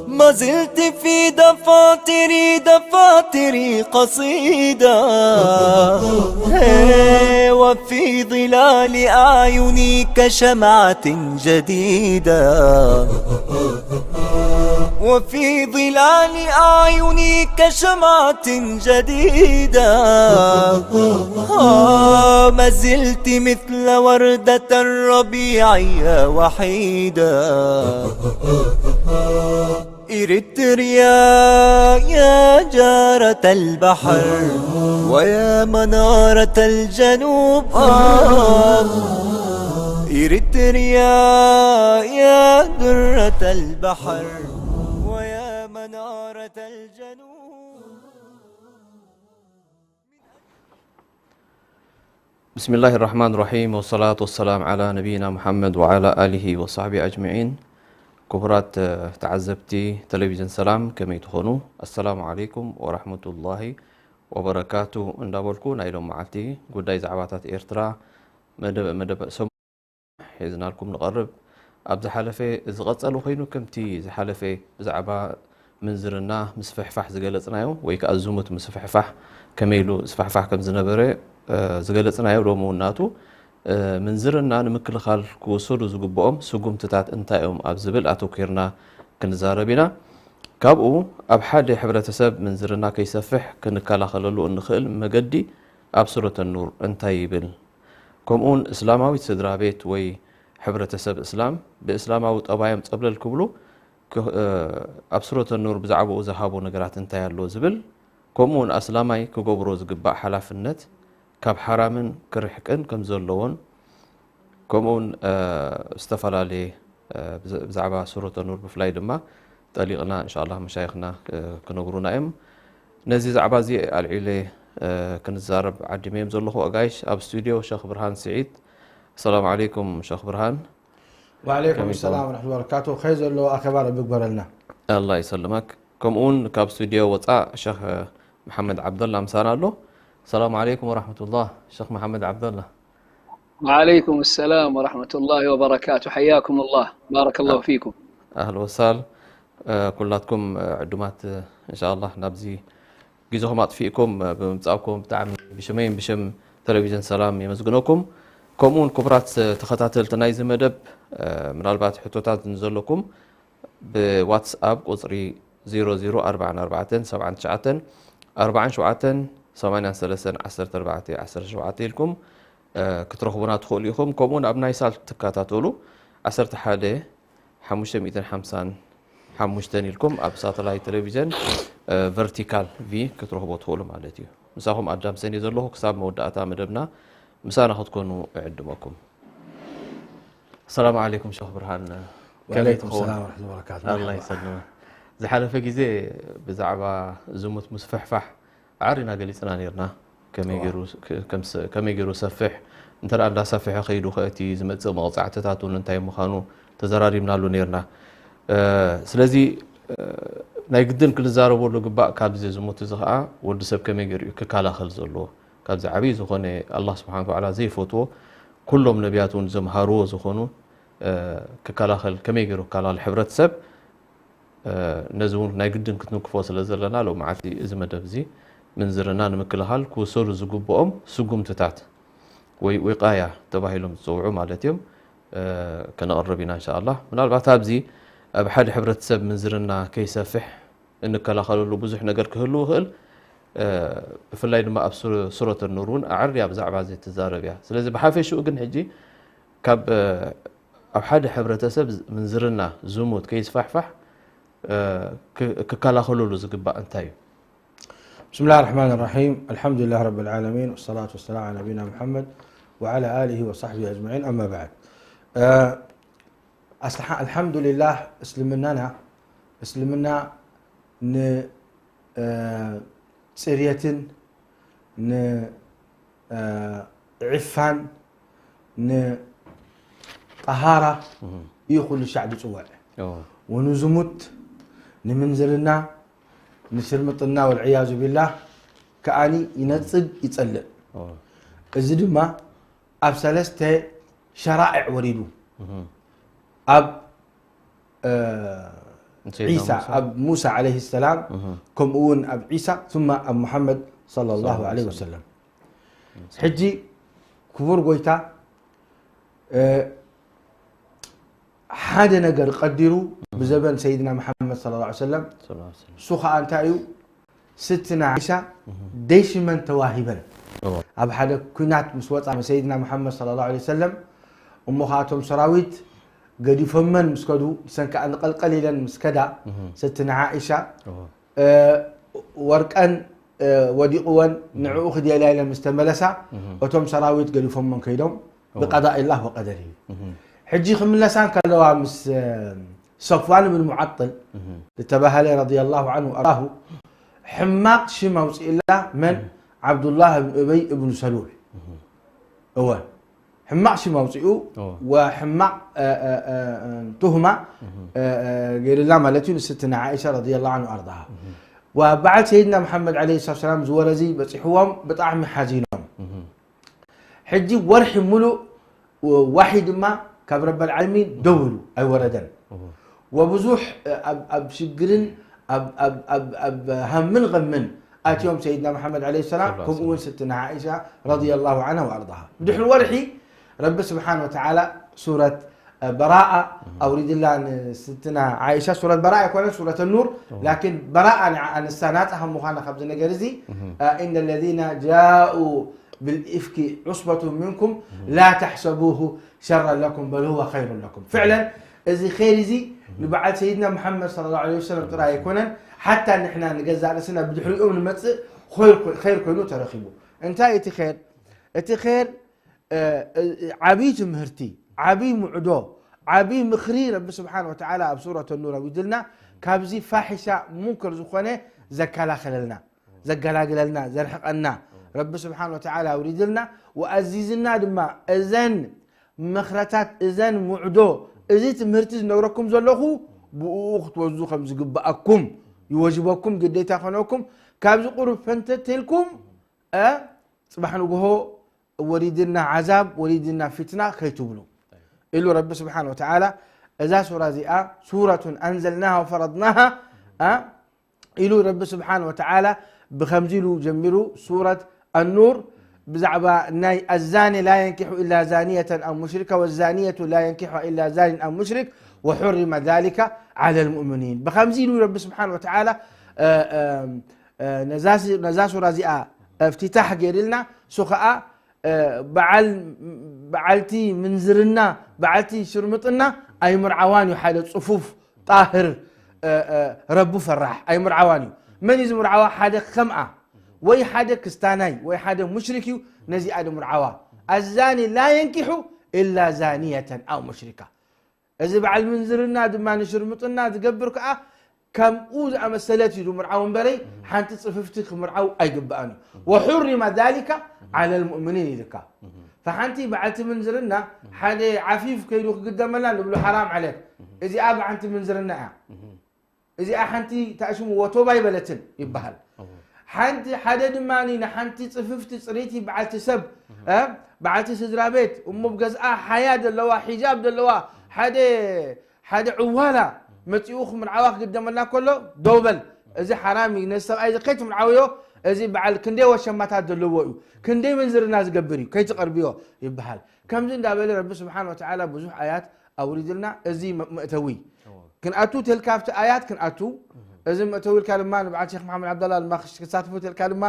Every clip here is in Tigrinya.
ما زلت في دفاتري، دفاتري قصيدة، هي، وفي ظلال أعيني كشمعة جديدة، وفي ظلال أعيني كشمعة جديدة. آه، ما زلت مثل وردة الربيع يا وحيدة. إريتريا يا جارة البحر، ويا منارة الجنوب، آه. إريتريا يا درة البحر، ويا منارة الجنوب. بسم الله الرحمن الرحيم، والصلاة والسلام على نبينا محمد وعلى آله وصحبه أجمعين. ክቡራት፣ እ፣ ተዓዘብቲ ቴሌቪዥን ሰላም፣ ከመይ ትኾኑ? ኣሰላሙ ዓለይኩም ወራህመቱላሂ ወበረካቱ እንዳበልኩ፣ ናይ ሎም መዓልቲ ጉዳይ ዛዕባታት ኤርትራ መደብ፣ መደብ ሒዝናልኩም ንቐርብ። ኣብ ዝሓለፈ ዝቐጸለ ኮይኑ፣ ከምቲ ዝሓለፈ ብዛዕባ ምንዝርና ምስፍሕፋሕ ዝገለጽናዮ፣ ወይ ከኣ ዝሙት ምስፍሕፋሕ ከመይ ኢሉ ዝስፋሕፋሕ ከም ዝነበረ፣ እ፣ ዝገለጽናዮ፣ ሎሚ እውን ናቱ፣ እ፣ ምንዝርና ንምክልኻል ክውሰዱ ዝግብኦም ስጉምትታት እንታይ እዮም ኣብ ዝብል ኣተኲርና ክንዛረብ ኢና። ካብኡ፣ ኣብ ሓደ ሕብረተሰብ ምንዝርና ከይሰፍሕ ክንከላኸለሉ እንኽእል መገዲ ኣብ ሱረተ ኑር እንታይ ይብል? ከምኡውን እስላማዊት ስድራ ቤት ወይ ሕብረተሰብ እስላም ብእስላማዊ ጠባዮም ጸብለል ክብሉ ክ-፣ እ፣ ኣብ ሱረተ ኑር ብዛዕባኡ ዝሃቦ ነገራት እንታይ ኣሎ ዝብል፣ ከምኡውን ኣስላማይ ክገብሮ ዝግባእ ሓላፍነት ካብ ሓራምን ክርሕቅን ከም ዘለዎን፣ ከምኡውን፣ እ፣ ዝተፈላለየ፣ እ፣ ብዛ-፣ ብዛዕባ ሱረተ ኑር ብፍላይ ድማ ጠሊቕና፣ እንሻኣላህ፣ መሻይኽና፣ እ፣ ክነግሩና እዮም። ነዚ ዛዕባ እዚ ኣልዒለ፣ እ፣ ክንዛረብ ዓዲመ እዮም ዘለኹ ኣጋይሽ። ኣብ ስቱድዮ ሸኽ ብርሃን ስዒድ። ሰላም ዓለይኩም ሸኽ ብርሃን። ወዓለይኩም ከመይ ሰላም ትኾን? ወረሕመቱላሂ ወበረካቱ። ኸይር ዘለዎ ኣኼባ ረቢ ይግበረልና። ኣላህ ይሰልመክ። ከምኡውን ካብ ስቱድዮ ወፃእ ሸኽ መሓመድ ዓብደላ ምሳና ኣሎ። ሰላም ዓለይኩም ወረሕመቱላህ ሸኽ መሓመድ ዓብደላ። وعليكم السلام ورحمة الله وبركاته. حياكم الله. بارك الله فيكم. ኣህል ወሳል፣ እ፣ ኩላትኩም፣ እ፣ ዕዱማት፣ እ፣ እንሻኣላህ ናብዚ ግዜኹም ኣጥፊእኩም፣ እ፣ ብምምጻእኩም ብጣዕሚ ብሽመይን ብሽም ቴሌቪዥን ሰላም የመስግነኩም። ከምኡውን ክቡራት፣ እ፣ ተኸታተልቲ ናይዚ መደብ፣ እ፣ ምናልባት ሕቶታት ንዘለኩም ብዋትስኣፕ ቁጽሪ ዜሮ ዜሮ ኣርባዓን ኣርባዕተን ሰብዓን ትሽዓተን ኣርባዓን ሸውዓተን ሰማንያን ሰለስተን ዓሰርተ ኣርባዕተ ዓሰርተ ሸውዓተ ኢልኩም፣ እ፣ ክትረኽቡና ትኽእሉ ኢኹም። ከምኡውን ኣብ ናይ ሳልት ትከታተሉ ዓሰርተ ሓደ ሓሙሽተ ሚእትን ሓምሳን ሓሙሽተን ኢልኩም ኣብ ሳተላይት ቴሌቪዥን፣ እ፣ ቨርቲካል ቪ ክትረኽቦ ትኽእሉ ማለት እዩ። ምሳኹም ኣዳም ሰኒ ዘለኹ ክሳብ መወዳእታ መደብና ምሳና ክትኮኑ እዕድመኩም። ሰላም ዓለይኩም ሸኽ ብርሃን። ከመይ ወዓለይኩም ትኸውን? ሰላም ወረሕመቱላሂ ወበረካቱ። ኣላ መርሓባ። ይሰልመ። ዝሓለፈ ግዜ ብዛዕባ ዝሙት ምስፍሕፋሕ ኣዕሪና ገሊጽና ነይርና። ከመይ እዋ። ገይሩ ስ-፣ ከ-፣ ከም ስ-፣ ከመይ ገይሩ ሰፍሕ፣ እንተ ደኣ እንዳሰፍሐ ከይዱ ከ እቲ ዝመጽእ መቕጻዕትታት እውን እንታይ ምዃኑ ተዘራሪብናሉ ነይርና። እ፣ ስለዚ፣ እ፣ ናይ ግድን ክንዛረበሉ ግባእ ካብዚ ዝሙት እዚ ኸኣ ወዲ ሰብ ከመይ ገይሩ እዩ ክከላኸል ዘለዎ። ካብዚ ዓብዪ ዝኾነ ኣላህ ስብሓነ ወተዓላ ዘይፈትዎ ኩሎም ነቢያት እውን ዘምሃርዎ ዝኾኑ፣ እ፣ ክከላኸል፣ ከመይ ገይሩ ክከላኸል ሕብረተሰብ፣ እ፣ ነዚ እውን ናይ ግድን ክትንክፎ ስለ ዘለና ሎመዓልቲ እዚ መደብ እዚ ምንዝርና ንምክልኻል ክውሰዱ ዝግብኦም ስጉምትታት ወይ ዊቃያ ተባሂሎም ዝፅውዑ ማለት እዮም፣ እ፣ ከነቕርብ ኢና እንሻ ኣላህ። ምናልባት ኣብዚ ኣብ ሓደ ሕብረተሰብ ምንዝርና ከይሰፍሕ እንከላኸለሉ ብዙሕ ነገር ክህሉ ይኽእል። እ፣ ብፍላይ ድማ ኣብ ሱረ-፣ ሱረት ኑር እውን ኣዕርያ ብዛዕባ እዚ ትዛረብ እያ። ስለዚ ብሓፈሽኡ ግን ሕጂ ካብ፣ እ፣ ኣብ ሓደ ሕብረተሰብ ዝ-፣ ምንዝርና፣ ዝሙት ከይስፋሕፋሕ፣ እ፣ ክ-፣ ክከላኸለሉ ዝግባእ እንታይ እዩ? بسم الله الرحمن الرحيم. الحمد لله رب العالمين، والصلاة والسلام على نبينا محمد وعلى آله وصحبه أجمعين. أما بعد. እ፣ ኣስልሓ-፣ ኣልሓምዱሊላህ፣ እስልምናና፣ እስልምና ን-፣ እ፣ ጽርየትን ን-፣ እ፣ ዒፋን ንጠሃራ እዩ ኩሉ ሻዕ ዝፅውዕ። ንዝሙት፣ ንምንዝርና፣ ንሽርምጥና ወልዕያዙ ቢላህ ከኣኒ ይነፅግ ይፀልእ። እዚ ድማ ኣብ ሰለስተ ሸራዕዕ ወሪዱ። ኣብ ዒሳ፣ ኣብ ሙሳ ዓለይሂ ሰላም፣ ከምኡ እውን ኣብ ዒሳ፣ ثم ኣብ ሙሓመድ ሰለላሁ ዓለይሂ ወሰለም። ሕጂ ክቡር ጎይታ ሓደ ነገር ቀዲሩ ብዘበን ሰይድና መሓመድ ሰለላሁ ዓለይሂ ወሰለም። እሱ ኸዓ እንታይ እዩ? ስትና ዓይሻ ደይሽመን ተዋሂበን ኣብ ሓደ ኩናት ምስ ወፃ ሰይድና መሓመድ ሰለላሁ ዓለይሂ ወሰለም። እሞ ኸዓ እቶም ሰራዊት ገዲፎመን ምስ ከዱ፣ ንሰን ከኣ ንቐልቀል ኢለን ምስ ከዳ፣ ስትና ዓይሻ ወርቀን ወዲቕወን ንዕኡ ክድየላ ኢለን ምስ ተመለሳ፣ እቶም ሰራዊት ገዲፎመን ከይዶም ብቀዳኢላህ ወቀደር እዩ። ሕጂ ክምለሳ እንከለዋ ምስ ሰፍዋን ብን ሙዓጥል ዝተባህለ ረዲየላሁ ዓንሁ ኣርዳሁ ሕማቕ ሽም ኣውፅእላ። መን? ዓብዱላህ ብን እበይ እብኑ ሰሉል። እወ፣ ሕማቕ ሽም ኣውፅኡ ወሕማቕ ቱህማ ገይርላ ማለት እዩ ንስትና ዓኢሻ ረዲየላሁ ዓንሁ ኣርዳሃ። ወበዓል ሰይድና መሓመድ ዓለይሂ ሰላቱ ሰላም ዝወረዚ በፂሕዎም ብጣዕሚ ሓዚኖም። ሕጂ ወርሒ ሙሉእ ዋሒ ድማ ካብ ረበል ዓለሚን ደው ኢሉ ኣይወረደን። ወብዙሕ ኣብ ሽግርን ኣብ ሃምን ቐምን ኣትዮም ሰይድና መሓመድ ዓለይሂ ሰላም፣ ከምኡ እውን ስትና ዓኢሻ ረዲየላሁ ዓንሃ ወኣርዳሃ። ድሕሪ ወርሒ ረቢ ስብሓን ወተዓላ ሱረት በራኣ ኣውሪድላ ንስትና ዓኢሻ። ሱረት በራኣ ኣይኮነን፣ ሱረት ኑር። ላኪን በራኣ ንዓ ኣነሳ ናፃ ከም ምዃና ካብዚ ነገር እዚ፣ ኢነ ለዚነ ጃኡ ብልኢፍኪ ዑስበቱ ሚንኩም ላ ተሕሰቡሁ ሸረን ለኩም በል ሁወ ኸይሩን ለኩም። ፍዕለን እዚ ኸይር እዚ ንበዓል ሰይድና መሓመድ ሰለላሁ ዓለይሂ ወሰለም ጥራይ ኣይኮነን፣ ሓታ ንሕና ንገዛእ ርእስና ብድሕሪኦም ንመፅእ ኸይር ኮ-፣ ኸይር ኮይኑ ተረኺቡ። እንታይ እቲ ኸይር? እቲ ኸይር ዓብዪ ትምህርቲ፣ ዓብዪ ምዕዶ፣ ዓብዪ ምኽሪ ረቢ ስብሓን ወተዓላ ኣብ ሱረት ኑር ኣውሪድልና፣ ካብዚ ፋሒሻ ሙንከር ዝኾነ ዘከላኸለልና፣ ዘገላግለልና፣ ዘርሕቐና ረቢ ስብሓን ወተዓላ ኣውሪድልና። ወኣዚዝና ድማ እዘን ምኽረታት፣ እዘን ምዕዶ፣ እዚ ትምህርቲ ዝነግረኩም ዘለኹ ብኡ ክትወዙ ከም ዝግብኣኩም ይወጅበኩም፣ ግዴታ ኮነኩም። ካብዚ ቁሩብ ፈንተት ኢልኩም፣ እ፣ ጽባሕ ንግሆ ወሪድና ዓዛብ፣ ወሪድና ፊትና ከይትብሉ ኢሉ ረቢ ስብሓን ወተዓላ። እዛ ሱራ እዚኣ ሱረቱን ኣንዘልናሃ ወፈረድናሃ፣ እ፣ ኢሉ ረቢ ስብሓን ወተዓላ ብኸምዚ ኢሉ ጀሚሩ ሱረት ኣኑር ብዛዕባ ናይ ኣዛኒ ላ የንኪሑ ኢላ ዛንየተን ኣው ሙሽሪካ ወዛንየቱ ላ የንኪሑ ኢላ ዛኒን ኣው ሙሽሪክ ወሑሪመ ዛሊከ ዓለ ልሙእሚኒን። ብኸምዚ ኢሉ ረቢ ስብሓን ወተዓላ፣ እ፣ እ፣ እ፣ ነዛ ሲ-፣ ነዛ ሱራ እዚኣ እፍትታሕ ገይርልና፣ እሱ ኸዓ፣ እ፣ በዓል፣ በዓልቲ ምንዝርና፣ በዓልቲ ሽርምጥና ኣይምርዓዋን እዩ። ሓደ ጽፉፍ ጣህር፣ እ፣ እ፣ ረቡ ፈራሕ ኣይምርዓዋን እዩ። መን እዩ ዝምርዓዋ? ሓደ ከምኣ ወይ ሓደ ክስታናይ ወይ ሓደ ሙሽሪክ እዩ ነዚኣ ድምርዓዋ። ኣዛኒ ላ የንኪሑ ኢላ ዛንየተን ኣው ሙሽሪካ። እዚ በዓል ምንዝርና ድማ ንሽርምጥና ዝገብር ከኣ ከምኡ ዝኣመሰለት እዩ ዝምርዓው እምበረይ ሓንቲ ጽፍፍቲ ክምርዓው ኣይግብኣን እዩ። ወሑሪመ ዛሊከ ዓለ ልሙእሚኒን ኢልካ። ፈሓንቲ በዓልቲ ምንዝርና ሓደ ዓፊፍ ከይዱ ክግደመላ ንብሎ ሓራም ዓለክ። እዚኣ በዓልቲ ምንዝርና እያ። እዚኣ ሓንቲ ታእሽሙ ወቶባ ኣይበለትን ይበሃል። ሓንቲ ሓደ ድማ ንሓንቲ ጽፍፍቲ ጽሪቲ በዓልቲ ሰብ፣ እ፣ በዓልቲ ስድራ ቤት፣ እሞ ብገዝኣ ሓያ ዘለዋ፣ ሒጃብ ዘለዋ፣ ሓደ፣ ሓደ ዕዋላ መጺኡ ክምርዓዋ ክግደመላ ከሎ፣ ደው በል፣ እዚ ሓራም እዩ፣ ነዚ ሰብኣይ እዚ ከይትምርዓውዮ፣ እዚ በዓል ክንደይ ወሸማታት ዘለዎ እዩ፣ ክንደይ ምንዝርና ዝገብር እዩ፣ ከይትቐርብዮ ይበሃል። ከምዚ እንዳበለ ረቢ ስብሓን ወተዓላ ብዙሕ ኣያት ኣውሪድልና። እዚ መ-፣ መእተዊ እዎ። ክንኣቱ ተልካ ኣብቲ ኣያት ክንኣቱ፣ እዚ መእተዊ ኢልካ ድማ ንበዓል ሼክ መሓመድ ዓብደላ ድማ ክሽ-፣ ክሳትፉ ተልካ ድማ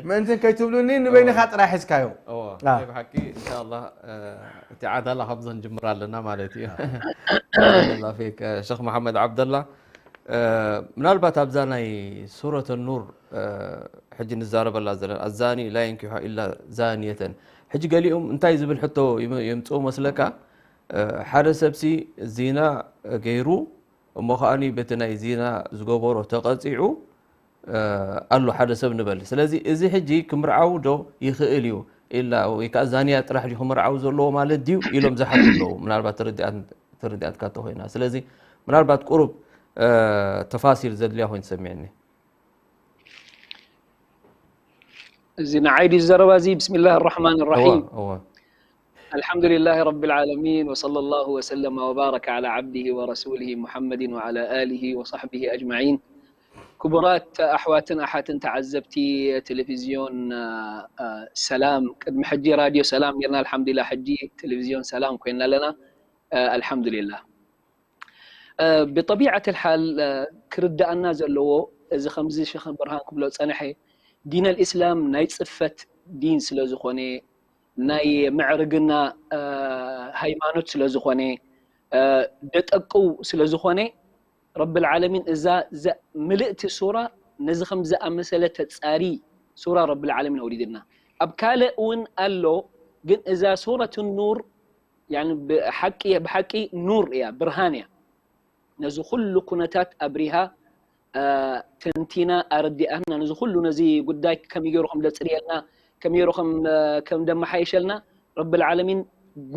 ምእንትን ከይትብሉኒ ንበይንኻ ጥራይ ሒዝካዮ። እዎ፣ አ። ናይ ብሓቂ፣ እንሻኣላህ፣ እ፣ እቲ ዓዳላ ካብዞ ንጅምር ኣለና ማለት እዩ። አ። ባረከላሁ ፊክ፣ እ፣ ሼክ መሓመድ ዓብደላ፣ እ፣ ምናልባት ኣብዛ ናይ ሱረት ኑር፣ እ፣ ሕጂ ንዛረበላ ዘለና፣ ኣዛኒ ላ የንኪሖ ኢላ ዛንየተን። ሕጂ ገሊኦም እንታይ ዝብል ሕቶ ይም-፣ የምጽኡ መስለካ? እ፣ ሓደ ሰብሲ ዚና ገይሩ፣ እሞ ከኣኒ በቲ ናይ ዚና ዝገበሮ ተቐጺዑ፣ እ፣ ኣሎ ሓደ ሰብ ንበል። ስለዚ እዚ ሕጂ ክምርዓው ዶ ይኽእል እዩ? ኢላ ወይ ከዓ ዛንያ ጥራሕ ድዩ ክምርዓው ዘለዎ ማለት ድዩ ኢሎም ዝሓቱ ኣለዉ። ምናልባት ተረዲኣት-፣ ተረዲኣትካ እንተኾይና። ስለዚ ምናልባት ቁሩብ፣ እ፣ ተፋሲል ዘድልያ ኮይኑ ተሰሚዕኒ። እዚ ንዓይ ድዩ ዘረባ እዚ? ብስሚላህ ራሕማን እወ፣ ራሒም። እወ። الحمد لله رب العالمين، وصلى الله وسلم وبارك على عبده ورسوله محمد وعلى آله وصحبه أجمعين. ክቡራት ኣሕዋትን ኣሓትን ተዓዘብቲ ቴሌቪዝዮን፣ እ፣ እ፣ ሰላም፣ ቅድሚ ሕጂ ራድዮ ሰላም ኔርና፣ ኣልሓምዱሊላህ ሕጂ ቴሌቪዝዮን ሰላም ኮይና ኣለና፣ እ፣ ኣልሓምዱሊላህ። እ፣ ብጠቢዓት ልሓል፣ እ፣ ክርድኣና ዘለዎ እዚ ከምዚ ሸኽ ብርሃን ክብሎ ጸንሐ፣ ዲን ኣልእስላም ናይ ጽፈት ዲን ስለ ዝኾነ፣ ናይ ምዕርግና፣ እ፣ ሃይማኖት ስለ ዝኾነ፣ እ፣ ደጠቅው ስለ ዝኾነ፣ ረብል ዓለሚን እዛ ዘ-፣ ምልእቲ ሱራ ነዚ ከም ዝኣመሰለ ተጻሪ ሱራ ረብል ዓለሚን ኣውሪድልና። ኣብ ካልእ እውን ኣሎ፣ ግን እዛ ሱረት ኑር፣ ያኒ፣ ብሓቂ፣ ብሓቂ ኑር እያ፣ ብርሃን እያ። ነዚ ኩሉ ኩነታት ኣብሪሃ፣ እ፣ ተንቲና ኣረዲኣና። ነዚ ኩሉ፣ ነዚ ጉዳይ ከመይ ገይሩ ከም ደጽርየልና፣ ከመይ ገይሩ ከም፣ እ፣ ከም ደመሓየሸልና ረብል ዓለሚን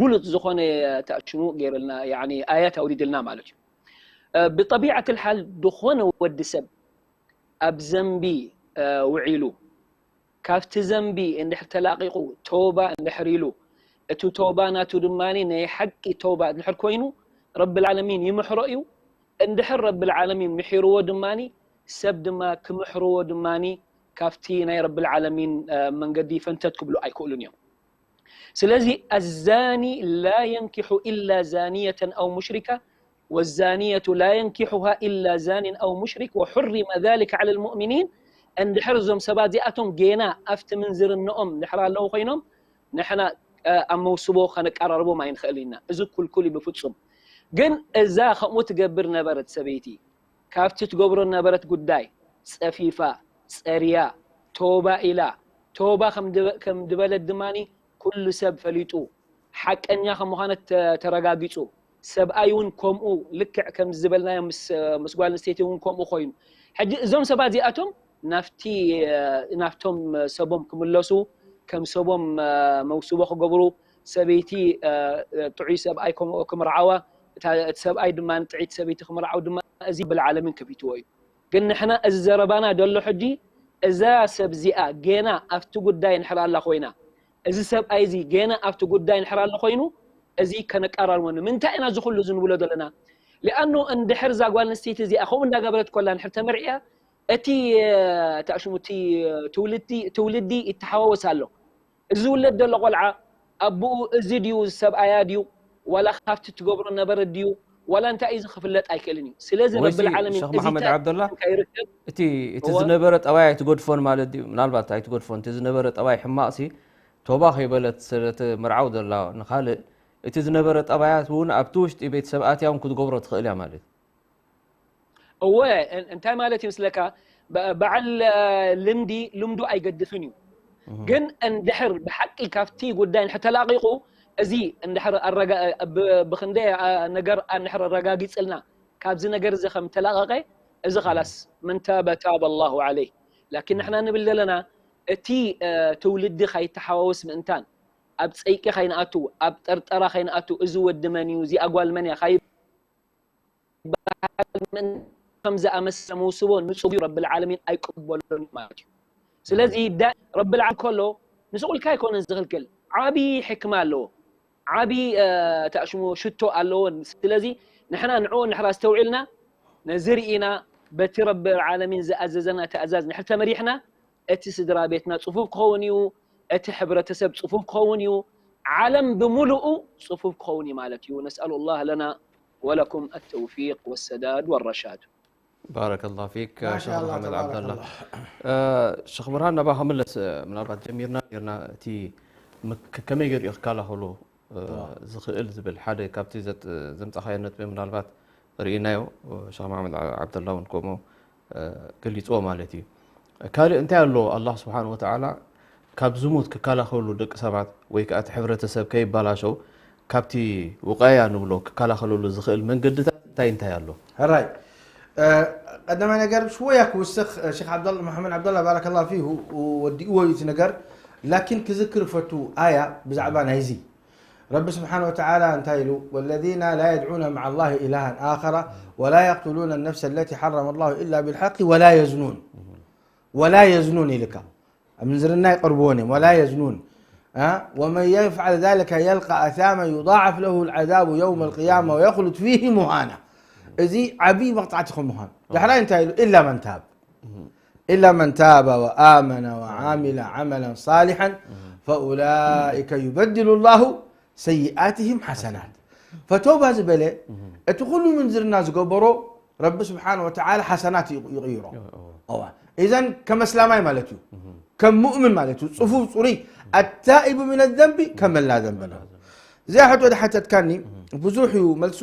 ጉሉጽ ዝኾነ ተኣሽሙ ገይረልና፣ ያኒ፣ ኣያት ኣውሪድልና ማለት እዩ። እ፣ ብጠቢዓት ልሓል ዝኾነ ወዲ ሰብ ኣብ ዘንቢ፣ እ፣ ውዒሉ፣ ካብቲ ዘንቢ እንድሕር ተላቒቑ፣ ተውባ እንድሕር ኢሉ፣ እቲ ተውባ ናቱ ድማ ናይ ሓቂ ተውባ እንድሕር ኮይኑ፣ ረብል ዓለሚን ይምሕሮ እዩ። እንድሕር ረብል ዓለሚን ምሒርዎ ድማ፣ ሰብ ድማ ክምሕርዎ ድማ፣ ካብቲ ናይ ረብል ዓለሚን፣ እ፣ መንገዲ ፈንተት ክብሉ ኣይክእሉን እዮም። ስለዚ፣ الزاني لا ينكح إلا زانية أو مشركة، والزانية لا ينكحها إلا زان أو مشرك، وحرم ذلك على المؤمنين። እንድሕር እዞም ሰባት እዚኣቶም ጌና ኣብቲ ምንዝርንኦም እንድሕር ኣለዉ ኮይኖም፣ ንሕና፣ እ፣ ኣብ መውስቦ ከነቀራርቦም ኣይንኽእል ኢና። እዚ ኩልኩል እዩ ብፍጹም። ግን እዛ ከምኡ ትገብር ነበረት ሰበይቲ፣ ካብቲ ትገብሮ ነበረት ጉዳይ ጸፊፋ፣ ጸርያ፣ ተውባ ኢላ፣ ተውባ ከም ድበ-፣ ከም ድበለት ድማ ኩሉ ሰብ ፈሊጡ፣ ሓቀኛ ከም ምዃነት ተ-፣ ተረጋጊጹ። ሰብኣይ እውን ከምኡ፣ ልክዕ ከም ዝበልናዮ ምስ፣ ምስ ጓል ኣንስተይቲ እውን ከምኡ ኮይኑ። ሕጂ እዞም ሰባት እዚኣቶም ናብቲ፣ ናብቶም ሰቦም ክምለሱ፣ ከም ሰቦም መውስቦ ክገብሩ፣ ሰበይቲ ጥዑይ ሰብኣይ ከም-፣ ክምርዓዋ፣ እታ፣ እቲ ሰብኣይ ድማ ጥዕይቲ ሰበይቲ ክምርዓው ድማ፣ እዚ ብልዓለምን ከፊትዎ እዩ። ግን ንሕና እዚ ዘረባና ደሎ ሕጂ፣ እዛ ሰብ እዚኣ ጌና ኣብቲ ጉዳይ እንድሕር ኣላ ኮይና፣ እዚ ሰብኣይ እዚ ጌና ኣብቲ ጉዳይ እንድሕር ኣሎ ኮይኑ፣ እዚ ከነቀራርቦ። ንምንታይ ኢና እዚ ኩሉ እዚ ንብሎ ዘለና? ሊኣኑ እንድሕር እዛ ጓል ኣንስተይቲ እዚኣ ከምኡ እንዳገበረት ኮላ እንድሕር ተመርዕያ፣ እቲ፣ እ፣ ተኣሽሙ፣ እቲ ትውልዲ፣ ትውልዲ ይተሓዋወስ ኣሎ። እዚ ዝውለድ ዘሎ ቆልዓ ኣቦኡ እዚ ድዩ፣ እዚ ሰብኣያ ድዩ፣ ዋላ ካብቲ ትገብሮ ነበረ ድዩ፣ ዋላ እንታይ እዩ፣ እዚ ክፍለጥ ኣይክእልን እዩ። ስለዚ ወይሲ ረብል ዓለሚን ሸኽ እዚ መሓመድ ተ-፣ ዓብደላ፣ ከይርከብ እቲ፣ እቲ እወ። ዝነበረ ጠባይ ኣይትገድፎን ማለት ድዩ? ምናልባት ኣይትገድፎን፣ እቲ ዝነበረ ጠባይ ሕማቕሲ፣ ቶባ ከይበለት ስለትምርዓው ዘላ ንኻልእ፣ እቲ ዝነበረ ጠባያት እውን ኣብቲ ውሽጢ ቤተሰብ ኣትያ እውን ክትገብሮ ትኽእል እያ ማለት እዩ። እወ፣ እን-፣ እንታይ ማለት እዩ ምስለካ? በ-፣ በዓል፣ እ፣ ልምዲ ልምዱ ኣይገድፍን እዩ። እህ። ግን እንድሕር ብሓቂ ካብቲ ጉዳይ እንድሕር ተላቒቑ፣ እዚ እንድሕር ኣረጋ-፣ ብ-፣ ብኽንደይ፣ እ፣ ነገር እንድሕር ኣረጋጊጽልና፣ ካብዚ ነገር እዚ ከም ተላቐቐ፣ እዚ ኻላስ፣ መን ታበ ታበ ላሁ ዓለይህ። ላኪን ንሕና ንብል ዘለና፣ እቲ፣ እ፣ ትውልዲ ካይተሓዋወስ ምእንታን፣ ኣብ ጸይቂ ካይንኣቱ፣ ኣብ ጠርጠራ ካይንኣቱ፣ እዚ ወዲ መን እዩ፣ እዚኣ ጓል መን እያ ካይ-፣ በዓል ምን ከም ዝኣመሰለ መውስቦ ንጹር እዩ፣ ረብል ዓለሚን ኣይቅበሎን እዩ ማለት እዩ። ስለዚ ዳ-፣ ረብል ዓለሚን ከሎ ንስቕ ኢልካ ኣይኮነን ዝኽልክል። ዓቢ ሕክማ ኣለዎ። ዓቢ፣ እ፣ ተኣሽሞ ሽቶ ኣለዎ። ስለዚ ንሕና ንዕኡ እንድሕር ኣስተውዒልና፣ ነዚ ርኢና፣ በቲ ረብል ዓለሚን ዝኣዘዘና ትእዛዝ እንድሕር ተመሪሕና፣ እቲ ስድራ ቤትና ጽፉፍ ክኸውን እዩ፣ እቲ ሕብረተሰብ ጽፉፍ ክኸውን እዩ፣ ዓለም ብምሉኡ ጽፉፍ ክኸውን እዩ ማለት እዩ። نسأل الله لنا ولكم التوفيق والسداد والرشاد. ባረከላሁ ፊክ፣ ሸኽ ማሻአላህ፣ መሓመድ ዓብደላ። ተባረከላህ። እ፣ ሸኽ ብርሃን፣ ናባኻ ምለስ። እ፣ ምናልባት ጀሚርና ኔርና፣ እቲ ምክ-፣ ከመይ ገይሩ እዩ ክከላኸሎ፣ እ፣ እዋ። ዝኽእል ዝብል ሓደ ካብቲ ዘጥ-፣ ዘምጻኻዮ ነጥቢ ምናልባት ርኢናዮ፣ ሸኽ መሓመድ ዓ-፣ ዓብደላ እውን ከምኡ፣ እ፣ ገሊጽዎ ማለት እዩ። ካልእ እንታይ ኣሎ ኣላህ ስብሓን ወተዓላ ካብ ዝሙት ክከላኸሉ ደቂ ሰባት ወይ ከዓ እቲ ሕብረተሰብ ከይባላሸው ካብቲ ውቃያ ንብሎ ክከላኸለሉ ዝኽእል መንገድታት እንታይ እንታይ ኣሎ? ሕራይ፣ እ፣ ቀዳማይ ነገር ሽወያ ክውስኽ፣ እ፣ ሸኽ ዓብደላ፣ መሓመድ ዓብደላ ባረከላሁ ፊሁ ወዲእዎ እዩ እቲ ነገር። ላኪን ክዝክር ፈቱ ኣያ ብዛዕባ ናይዚ ረቢ ስብሓን ወተዓላ እንታይ ኢሉ? والذين لا يدعون مع الله إلها آخر ولا يقتلون النفس التي حرم الله إلا بالحق ولا يزنون. ولا يزنون ኢልካ ምንዝርና ይቐርብዎን እዮም። ولا يزنون. እ? ومن يفعل ذلك يلق أثاما يضاعف له العذاب يوم القيامة ويخلد فيه مهانا. እዚ ዓብዪ መቕጻዕቲ ከም ምዃኑ ዳሕራይ እንታይ ኢሉ? إلا من تاب. إلا من تاب وآمن وعمل عملا صالحا فأولئك يبدل الله سيئاتهم حسنات. ፈተውባ ዝበለ እቲ ኩሉ ምንዝርና ዝገበሮ ረቢ ስብሓን ወተዓላ ሓሰናት ይቕይሮ። እዋ። ኢዘን ከም ኣስላማይ ማለት እዩ። ከም ሙእምን ማለት እዩ። ጽፉፍ ጽሩይ ኣታኢቡ ምን ዘንቢ ከመን ላ ዘንበ ለሁ። እዚኣ ሕቶ ድሓተትካኒ ብዙሕ እዩ መልሱ።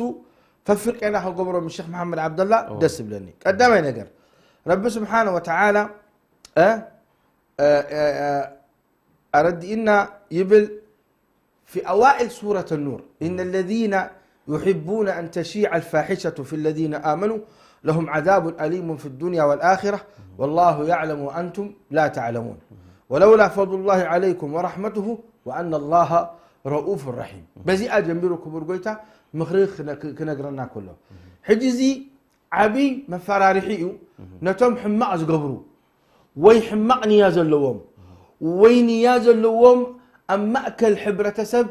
ፈፍርቄና ከገብሮ ምስ ሸክ መሓመድ ዓብደላ ደስ ይብለኒ። ቀዳማይ ነገር ረቢ ስብሓን ወተዓላ ኣረዲእና ይብል في أوائل سورة النور إن الذين يحبون أن تشيع الفاحشة في الذين آمنوا لهم عذاب أليم في الدنيا والآخرة والله يعلم وأنتم لا تعلمون ولولا فضل الله عليكم ورحمته وأن الله رؤوف رحيم. በዚኣ ጀሚሩ ክቡር ጎይታ ምኽሪ ክነግረና ከሎ ሕጂ እዚ ዓብይ መፈራርሒ እዩ። ነቶም ሕማቕ ዝገብሩ ወይ ሕማቕ ንያ ዘለዎም ወይ ንያ ዘለዎም ኣብ ማእከል ሕብረተሰብ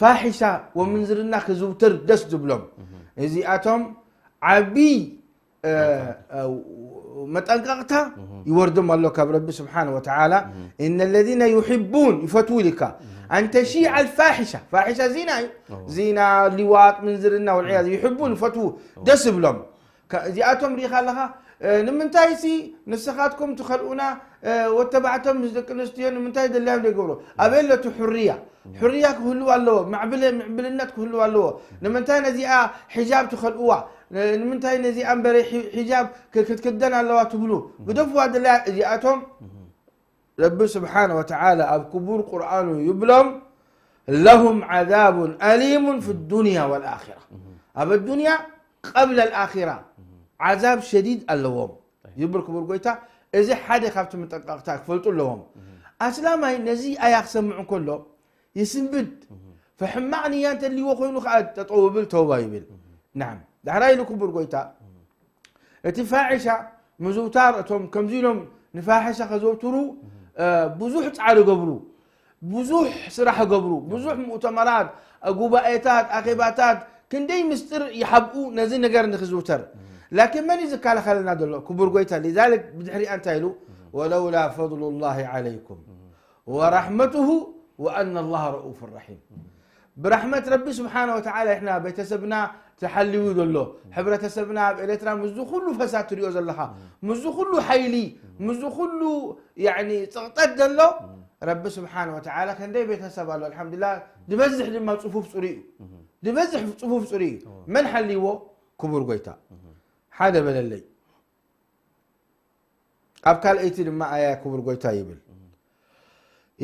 ፋሒሻ ወምንዝርና ክዝውተር ደስ ዝብሎም እዚኣቶም ዓብይ መጠንቀቕታ ይወርድም ኣሎ ካብ ረቢ ስብሓን ወተዓላ። إن الذين يحبون ይፈትዉ ኢልካ أن تشيع الفاحشة ፋሒሻ ዚና እዩ ዚና ሊዋጥ ምንዝርና والعياذ يحبون ይፈትዉ ደስ ይብሎም እዚኣቶም ርኢኻ ኣለኻ ንምንታይ ሲ ንስኻትኩም ትኸልኡና ወተባዕቶም ምስ ደቂ ኣንስትዮ ንምንታይ ደልያም ዘይገብሮ ኣበይ ኣሎ እቲ ሕርያ ሕርያ ክህልዋ ኣለዎ ምዕብልነት ክህልዋ ኣለዎ ንምንታይ ነዚኣ ሒጃብ ትኸልእዋ ንምንታይ ነዚኣ እምበረ ሒጃብ ክትክደን ኣለዋ ትብሉ ግደፍዋ ደልያ እዚኣቶም ረቢ ስብሓን ወተዓላ ኣብ ክቡር ቁርኣኑ ይብሎም لهم عذاب أليم في الدنيا والآخرة ኣብ ኣዱንያ قبل الآخرة ዓዛብ ሸዲድ ኣለዎም ይብል ክቡር ጎይታ። እዚ ሓደ ካብቲ መጠንቀቕታ ክፈልጡ ኣለዎም። ኣስላማይ ነዚ ኣያ ክሰምዕ እንከሎ ይስንብድ። ፈሕማቕ ንያ እንተልይዎ ኮይኑ ከዓ ጠጠው ብል ተውባ ይብል። ናም ዳሕራይ ኢሉ ክቡር ጎይታ እቲ ፋሒሻ ምዝውታር እቶም ከምዚ ኢሎም ንፋሒሻ ከዘውትሩ ብዙሕ ፃዕሪ ገብሩ ብዙሕ ስራሕ ገብሩ ብዙሕ ሙእተመራት ጉባኤታት ኣኼባታት ክንደይ ምስጢር ይሓብኡ ነዚ ነገር ንክዝውተር ላኪን መን እዩ ዝከላኸለና ዘሎ ክቡር ጎይታ ሊዛልክ ብድሕሪኣ እንታይ ኢሉ ولولا فضل الله عليكم ورحمته وأن الله رؤوف رحيم ብራሕመት ረቢ ስብሓን ወተዓላ ይሕና ቤተሰብና ተሓልዩ ዘሎ ሕብረተሰብና ኣብ ኤርትራ ምስዚ ኩሉ ፈሳድ ትሪኦ ዘለኻ ምስዚ ኩሉ ሓይሊ ምስዚ ኩሉ ያኒ ፅቕጠት ዘሎ ረቢ ስብሓን ወተዓላ ከንደይ ቤተሰብ ኣሎ ኣልሓምዱላ ድበዝሕ ድማ ፅፉፍ ፅሩ እዩ ድበዝሕ ፅፉፍ ፅሩ እዩ መን ሓልይዎ ክቡር ጎይታ ሓደ በለለይ ኣብ ካልኣይቲ ድማ ኣያ ክቡር ጎይታ ይብል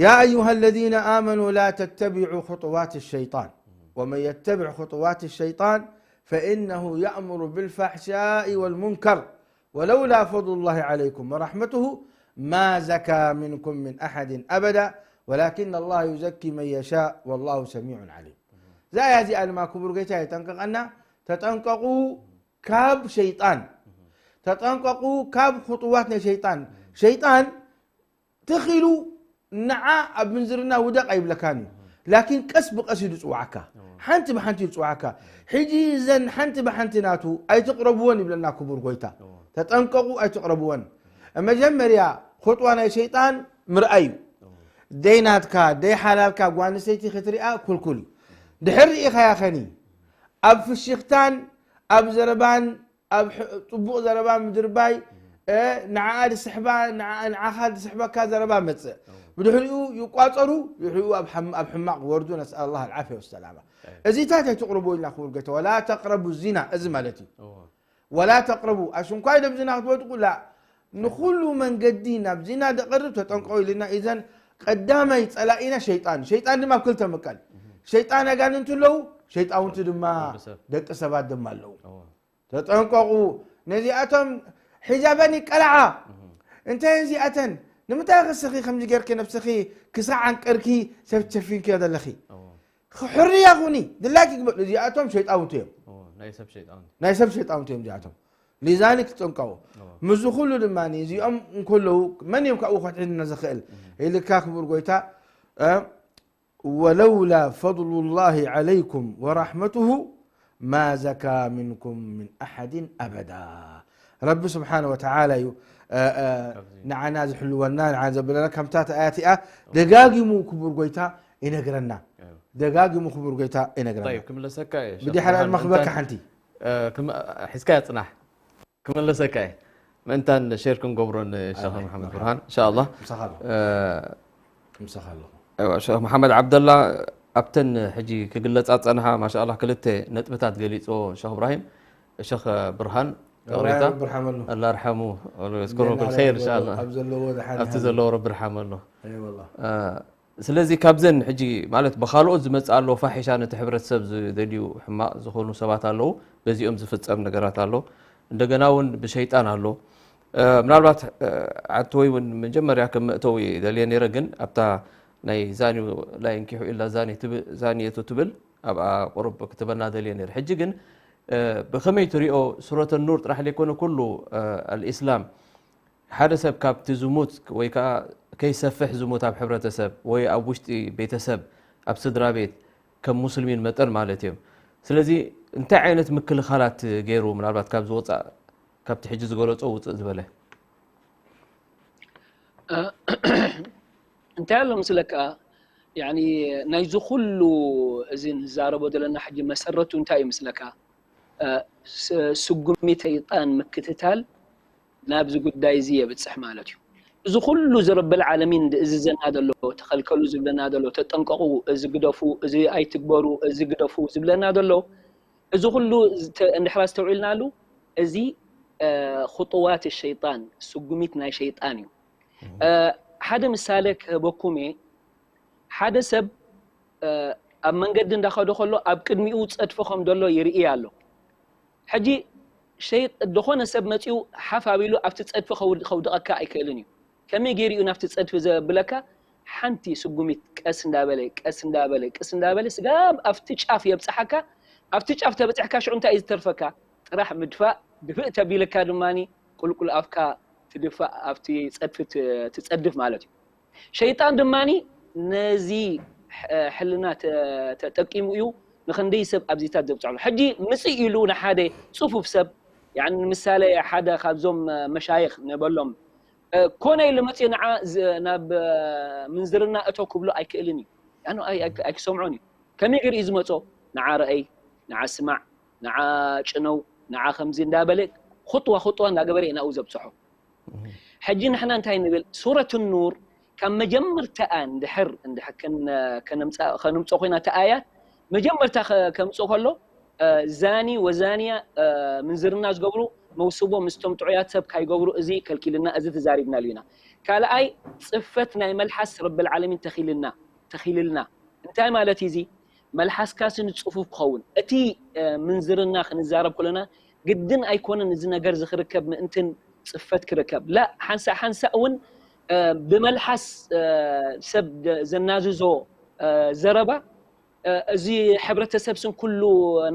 يا أيها الذين آمنوا لا تتبعوا خطوات الشيطان ومن يتبع خطوات الشيطان فإنه يأمر بالفحشاء والمنكر ولولا فضل الله عليكم ورحمته ما زكى منكم من أحد أبدا ولكن الله يزكي من يشاء والله سميع عليم እዛ ኣያ እዚኣ ድማ ክቡር ጎይታ የጠንቀቐና ተጠንቀቑ ካብ ሸይጣን ተጠንቀቑ ካብ ኹጥዋት ናይ ሸይጣን ሸይጣን ትኺሉ ንዓ ኣብ ምንዝርና ውደቕ ኣይብለካን እዩ ላኪን ቀስ ብቀስ እዩ ዝፅዋዓካ ሓንቲ ብሓንቲ እዩ ዝፅዋዓካ ሕጂ እዘን ሓንቲ ብሓንቲ ናቱ ኣይትቕረብዎን ይብለና ክቡር ጎይታ ተጠንቀቑ ኣይትቕረብወን መጀመርያ ኹጥዋ ናይ ሸይጣን ምርኣይ እዩ ደይ ናትካ ደይ ሓላልካ ጓንሰይቲ ክትሪኣ ኩልኩል እዩ ድሕር ርኢኻያ ኸኒ ኣብ ፍሽኽታን ኣብ ዘረባን ኣብ ጽቡቕ ዘረባ ምድርባይ ንዓኣ ድስሕባ ንዓኻ ድስሕበካ ዘረባ መጽእ ብድሕሪኡ ይቋጸሩ ድሕሪኡ ኣብ ሕማቕ ክወርዱ ነስኣል ላ ልዓፍያ ወሰላማ እዚታት ኣይትቕርቡ ኢልና ክብል ጎይታ ወላ ተቅረቡ ዚና እዚ ማለት እዩ ወላ ተቅረቡ ኣሽንኳይ ደብዝና ክትወድቁ ላ ንኹሉ መንገዲ ናብ ዚና ደቐርብ ተጠንቀቑ ኢልና ኢዘን ቀዳማይ ጸላኢና ሸይጣን ሸይጣን ድማ ኣብ ክልተ ምቀል ሸይጣን ኣጋንንቲ ኣለዉ ሸይጣውንቲ ድማ ደቂ ሰባት ድማ ኣለዉ ተጠንቀቑ ነዚኣቶም ሒጃበን ይቀላዓ እንታይ እዚኣተን ንምንታይ ኸስኺ ከምዚ ጌርኪ ነብስኺ ክሳዕ ዓንቀርኪ ሰብ ትሸፊንክዮ ዘለኺ? ሕርያ ኩኒ፣ ድላይኪ ግበ። እዚኣቶም ሸይጣውንቲ እዮም። ናይ ሰብ ሸይጣውንቲ። ናይ ሰብ ሸይጣውንቲ እዮም እዚኣቶም። ሊዛሊክ ትጠንቀቑ። ምስዚ ኩሉ ድማ እዚኦም እንከለዉ መን እዮም ካብኡ ከድሕንና ዝኽእል? ኢልካ ክቡር ጎይታ፣ እ፣ ወለውላ ፈድሉላሂ ዐለይኩም ወራሕመቱሁ ማ ዘካ ሚንኩም ሚን ኣሐድን ኣበዳ። ረቢ ስብሓነ ወተዓላ እዩ፣ እ፣ እ፣ ንዓና ዝሕልወና፣ ንዓና ዘብለና። ከምታ ኣያት እያ ደጋጊሙ ክቡር ጎይታ ይነግረና። ደጋጊሙ ክቡር ጎይታ ይነግረና። ጠይብ፣ ክምለሰካ እየ፣ ሸኽ ብድሕሪ ብርሃን፣ መኽበካ እንታን ሓንቲ። እ፣ ክም-፣ ሒዝካያ ጽናሕ። ክመለሰካ እየ። ምእንታን ሼር ክንገብሮን ሸኽ ኣይ፣ መሓመድ መርሓባ። ብርሃን፣ ኢንሻኣላህ። ምሳኻ ኣለኹ። እ፣ ምሳኻ ኣለኹ። እዋ፣ ሸኽ መሓመድ ዓብደላ፣ ኣብተን ሕጂ ክግለጻ ዝጸንሓ፣ ማሻኣላህ፣ ክልተ ነጥብታት ገሊጽዎ ሸኽ እብራሂም። ሸኽ ብርሃን፣ እብራሂም ይቕሬታ። ብርሃም ኣሎ። ኣላህ ይርሓሙ፣ ወየዝኩሩሁ ቢልኸይር፣ ኣብ ዘሎ-፣ ኢንሻኣላህ። ኣብ ዘለዎ ደሓን ኣብቲ ይሃሉ። ዘለዎ ረቢ ይርሓም ኣሎ። ኣይ፣ ወላሂ። እ፣ ስለዚ ካብዘን ሕጂ ማለት ብኻልኦት ዝመጽእ ኣሎ ፋሒሻ፣ ነቲ ሕብረተሰብ ዝደልዩ ሕማቕ ዝኾኑ ሰባት ኣለዉ፣ በዚኦም ዝፍጸም ነገራት ኣሎ። እንደገና እውን ብሸይጣን ኣሎ። እ፣ ምናልባት፣ እ፣ ዓንተወይ እውን መጀመርያ ከም መእተዊ ደልየ ነይረ፣ ግን ኣብታ ናይ ዛኒ ላ የንኪሑ ኢላ ዛኒ ትብ-፣ ዛኒየቱ ትብል ኣብኣ ቁሩብ ክትበና ደልየ ነይረ። ሕጂ ግን፣ እ፣ ብኸመይ ትሪኦ ሱረተ ኑር ጥራሕ ዘይኮነ ኩሉ፣ እ፣ ኣልኢስላም ሓደ ሰብ ካብቲ ዝሙት ወይ ከኣ ከይሰፍሕ ዝሙት ኣብ ሕብረተሰብ ወይ ኣብ ውሽጢ ቤተሰብ፣ ኣብ ስድራ ቤት ከም ሙስሊሚን መጠን ማለት እዮም። ስለዚ እንታይ ዓይነት ምክልኻላት ገይሩ ምናልባት ካብ ዝወጻእ፣ ካብቲ ሕጂ ዝገለጾ ውጽእ ዝበለ? እ፣ እንታይ ኣሎ ምስለካ? ያኒ ናይዚ ኩሉ እዚ ንዛረቦ ዘለና ሕጂ መሰረቱ እንታይ እዩ ምስለካ? እ፣ ስ-፣ ስጉሚ ሰይጣን ምክትታል ናብዚ ጉዳይ እዚ የብጽሕ ማለት እዩ። እዚ ኩሉ እዚ ረብል ዓለሚን ዝእዝዘና ዘሎ፣ ተኸልከሉ ዝብለና ዘሎ፣ ተጠንቀቑ፣ እዚ ግደፉ፣ እዚ ኣይትግበሩ፣ እዚ ግደፉ ዝብለና ዘሎ፣ እዚ ኩሉ ዝተ-፣ እንድሕር ኣስተውዒልናሉ፣ እዚ፣ እ፣ ኹጡዋት ሸይጣን፣ ስጉሚት ናይ ሸይጣን እዩ። እ፣ ሓደ ምሳሌ ክህበኩም እየ። ሓደ ሰብ፣ እ፣ ኣብ መንገዲ እንዳኸደ ከሎ ኣብ ቅድሚኡ ጸድፊ ከም ዘሎ ይርኢ ኣሎ። ሕጂ ሸይ-፣ ዝኾነ ሰብ መጺኡ ሓፍ ኣቢሉ ኣብቲ ጸድፊ ከውድ-፣ ከውድቐካ ኣይክእልን እዩ። ከመይ ገይሩ እዩ ናብቲ ጸድፊ ዘብለካ? ሓንቲ ስጉሚት ቀስ እንዳበለ፣ ቀስ እንዳበለ፣ ቀስ እንዳበለ ስጋብ ኣብቲ ጫፍ የብጽሓካ። ኣብቲ ጫፍ ተበጺሕካ ሽዑ እንታይ እዩ ዝተርፈካ? ጥራሕ ምድፋእ፣ ድፍእ ተቢልካ ድማኒ ቁልቁል ኣፍካ ትድፋእ፣ ኣብቲ ጸድፊ ት-፣ ትጸድፍ ማለት እዩ። ሸይጣን ድማኒ ነዚ ሕ-፣ ሕልና ተ-፣ ተጠቂሙ እዩ ንኽንደይ ሰብ ኣብዚታት ዘብጽሖ። ሕጂ ምጽእ ኢሉ ንሓደ ጽፉፍ ሰብ፣ ያኒ ንምሳሌ ሓደ ካብዞም መሻይኽ ንበሎም፣ እ፣ ኮነ ኢሉ መጽኡ ንዓ ዝ-፣ ናብ፣ እ፣ ምንዝርና እቶ ክብሎ ኣይክእልን እዩ። ያኒ ኣይ-፣ ኣይ-፣ ኣይክሰምዖን እዩ። ከመይ ገይሩ እዩ ዝመጾ? ንዓ ርኣይ፣ ንዓ ስማዕ፣ ንዓ ጭነው፣ ንዓ ከምዚ እንዳበለ፣ ኹጥዋ ኹጥዋ እንዳገበረ እዩ ናብኡ ዘብጽሖ። ሕጂ ንሕና እንታይ ንብል? ሱረት ኑር ካብ መጀመርታኣ እንድሕር፣ እንድሕር ከን-፣ ከነምጻ-፣ ከነምጽኦ ኮይና እቲ ኣያት፣ መጀመርታ ከ-፣ ከምጽኦ ከሎ፣ እ፣ ዛኒ ወዛንያ፣ እ፣ ምንዝርና ዝገብሩ መውስቦ ምስቶም ጥዑያት ሰብ ካይገብሩ፣ እዚ ከልኪልና፣ እዚ ተዛሪብናሉ ኢና። ካልኣይ፣ ጽፈት ናይ መልሓስ ረብል ዓለሚን ተኺልና፣ ተኺልልና። እንታይ ማለት እዩ እዚ? መልሓስካሲ ንጽፉፍ ክኸውን። እቲ፣ እ፣ ምንዝርና ክንዛረብ ከለና ግድን ኣይኮነን እዚ ነገር እዚ ክርከብ ምእንትን ጽፈት ክርከብ። ላ፣ ሓንሳእ ሓንሳእ እውን፣ እ፣ ብመልሓስ፣ እ፣ ሰብ ደ-፣ ዘናዝዞ፣ እ፣ ዘረባ፣ እ፣ እዚ ሕብረተሰብ ስን ኩሉ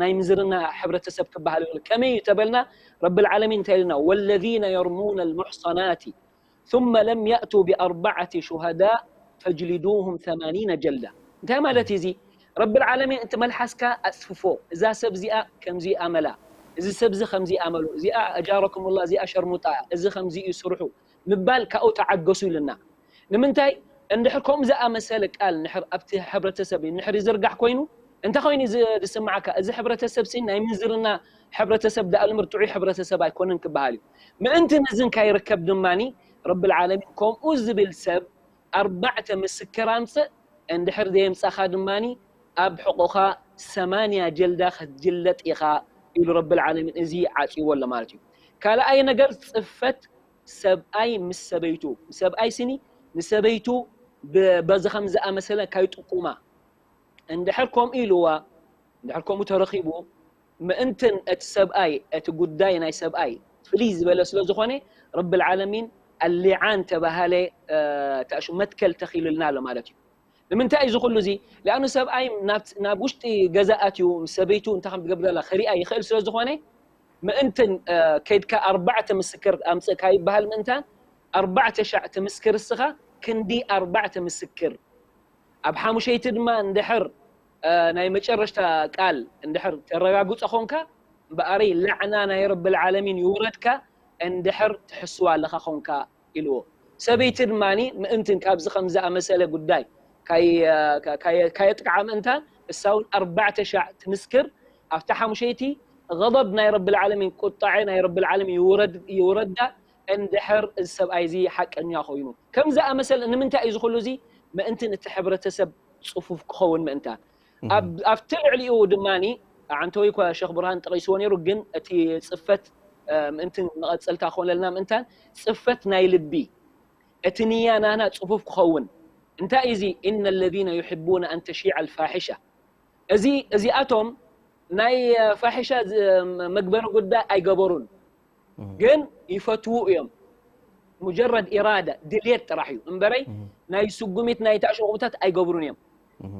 ናይ ምንዝርና ሕብረተሰብ ክበሃል ይኽእል። ከመይ እዩ ተበልና? ረብል ዓለሚን እንታይ ኢልና? ወለዚነ የርሙነ ልሙሕሰናቲ ثم لم يأتوا بأربعة شهداء فاجلدوهم ثمانين جلدة። እንታይ ማለት እዩ እዚ? ረብል ዓለሚን እቲ መልሓስካ ኣጽፍፎ፣ እዛ ሰብ እዚኣ ከምዚ ኣመላ፣ እዚ ሰብ እዚ ከምዚ ኣመሉ፣ እዚኣ ኣጃረኩሙላ፣ እዚኣ ሸርሙጣ፣ እዚ ከምዚ እዩ ስርሑ ምባል ካብኡ ተዓገሱ ኢሉና። ንምንታይ? እንድሕር ከምኡ ዝኣመሰለ ቃል እንድሕር ኣብቲ ሕብረተሰብ እንድሕር ይዝርጋሕ ኮይኑ፣ እንታይ ኮይኑ ዝ-፣ ዝስምዓካ? እዚ ሕብረተሰብ ሲ ናይ ምንዝርና ሕብረተሰብ ደኣ እምበር ጥዑይ ሕብረተሰብ ኣይኮነን ክበሃል እዩ። ምእንቲ ነዚ ንካይርከብ ድማኒ ረብል ዓለሚን ከምኡ ዝብል ሰብ ኣርባዕተ ምስክር ኣምጽእ፣ እንድሕር ዘየምጻኻ ድማኒ ኣብ ሕቖኻ ሰማንያ ጀልዳ ክትጅለጥ ኢኻ ኢሉ ረብል ዓለሚን እዚ ዓጽይዎ ኣሎ ማለት እዩ። ካልኣይ ነገር ጽፈት ሰብኣይ ምስ ሰበይቱ፣ ሰብኣይ ስኒ ንሰበይቱ ብ-፣ በዚ ከም ዝኣመሰለ ካይጥቁማ። እንድሕር ከምኡ ኢልዋ፣ እንድሕር ከምኡ ተረኺቡ፣ ምእንትን እቲ ሰብኣይ፣ እቲ ጉዳይ ናይ ሰብኣይ ፍልይ ዝበለ ስለ ዝኾነ፣ ረብል ዓለሚን ኣሊዓን ተባሃለ ተኣሹ መትከል ተኺሉልና ኣሎ ማለት እዩ። ንምንታይ እዩ ዝኹሉ እዚ? ሊኣኑ ሰብኣይ ናብ ውሽጢ ገዛ ኣትዩ ምስ ሰበይቱ እንታይ ከም ትገብር ዘላ ክሪኣ ይኽእል ስለ ዝኾነ ምእንትን ከይድካ ኣርባዕተ ምስክር ኣምፅእ ካይበሃል ምእንታን ኣርባዕተ ሻዕ ትምስክር እስኻ ክንዲ ኣርባዕተ ምስክር ኣብ ሓሙሸይቲ ድማ እንድሕር ናይ መጨረሽታ ቃል እንድሕር ተረጋግፆ ኾንካ እምበኣረይ ላዕና ናይ ረብል ዓለሚን ይውረድካ እንድሕር ትሕስዋ ኣለኻ ኾንካ ኢልዎ። ሰበይቲ ድማ ምእንትን ካብዚ ከም ዝኣመሰለ ጉዳይ ካየጥቅዓ ምእንታን እሳ እውን ኣርባዕተ ሻዕ ትምስክር ኣብታ ሓሙሸይቲ غضب ናይ ረብል ዓለሚን ቁጣዐ ናይ ረብል ዓለሚን ይውረዳ እንድሕር እዚ ሰብኣይ እዚ ሓቀኛ ኮይኑ ከም ዝኣመሰለ ንምንታይ እዩ ዝኹሉ እዚ ምእንትን እቲ ሕብረተሰብ ፅፉፍ ክኸውን ምእንታን ኣብቲ ልዕሊኡ ድማ ዓንተወይ እኳ ሸኽ ብርሃን ጠቒስዎ ነይሩ ግን እቲ ፅፈት ምእንትን መቐፀልታ ክኾነልና ምእንታን ፅፈት ናይ ልቢ እቲ ንያ ናና ፅፉፍ ክኸውን እንታይ እዚ إن الذين يحبون أن تشيع الفاحشة እዚ እዚኣቶም ናይ ፋሒሻ መግበሪ ጉዳይ ኣይገበሩን ግን ይፈትዉ እዮም ሙጀረድ ኢራዳ ድልየት ጥራሕ እዩ እምበረይ ናይ ስጉሚት ናይ ተኣሽቑብታት ኣይገብሩን እዮም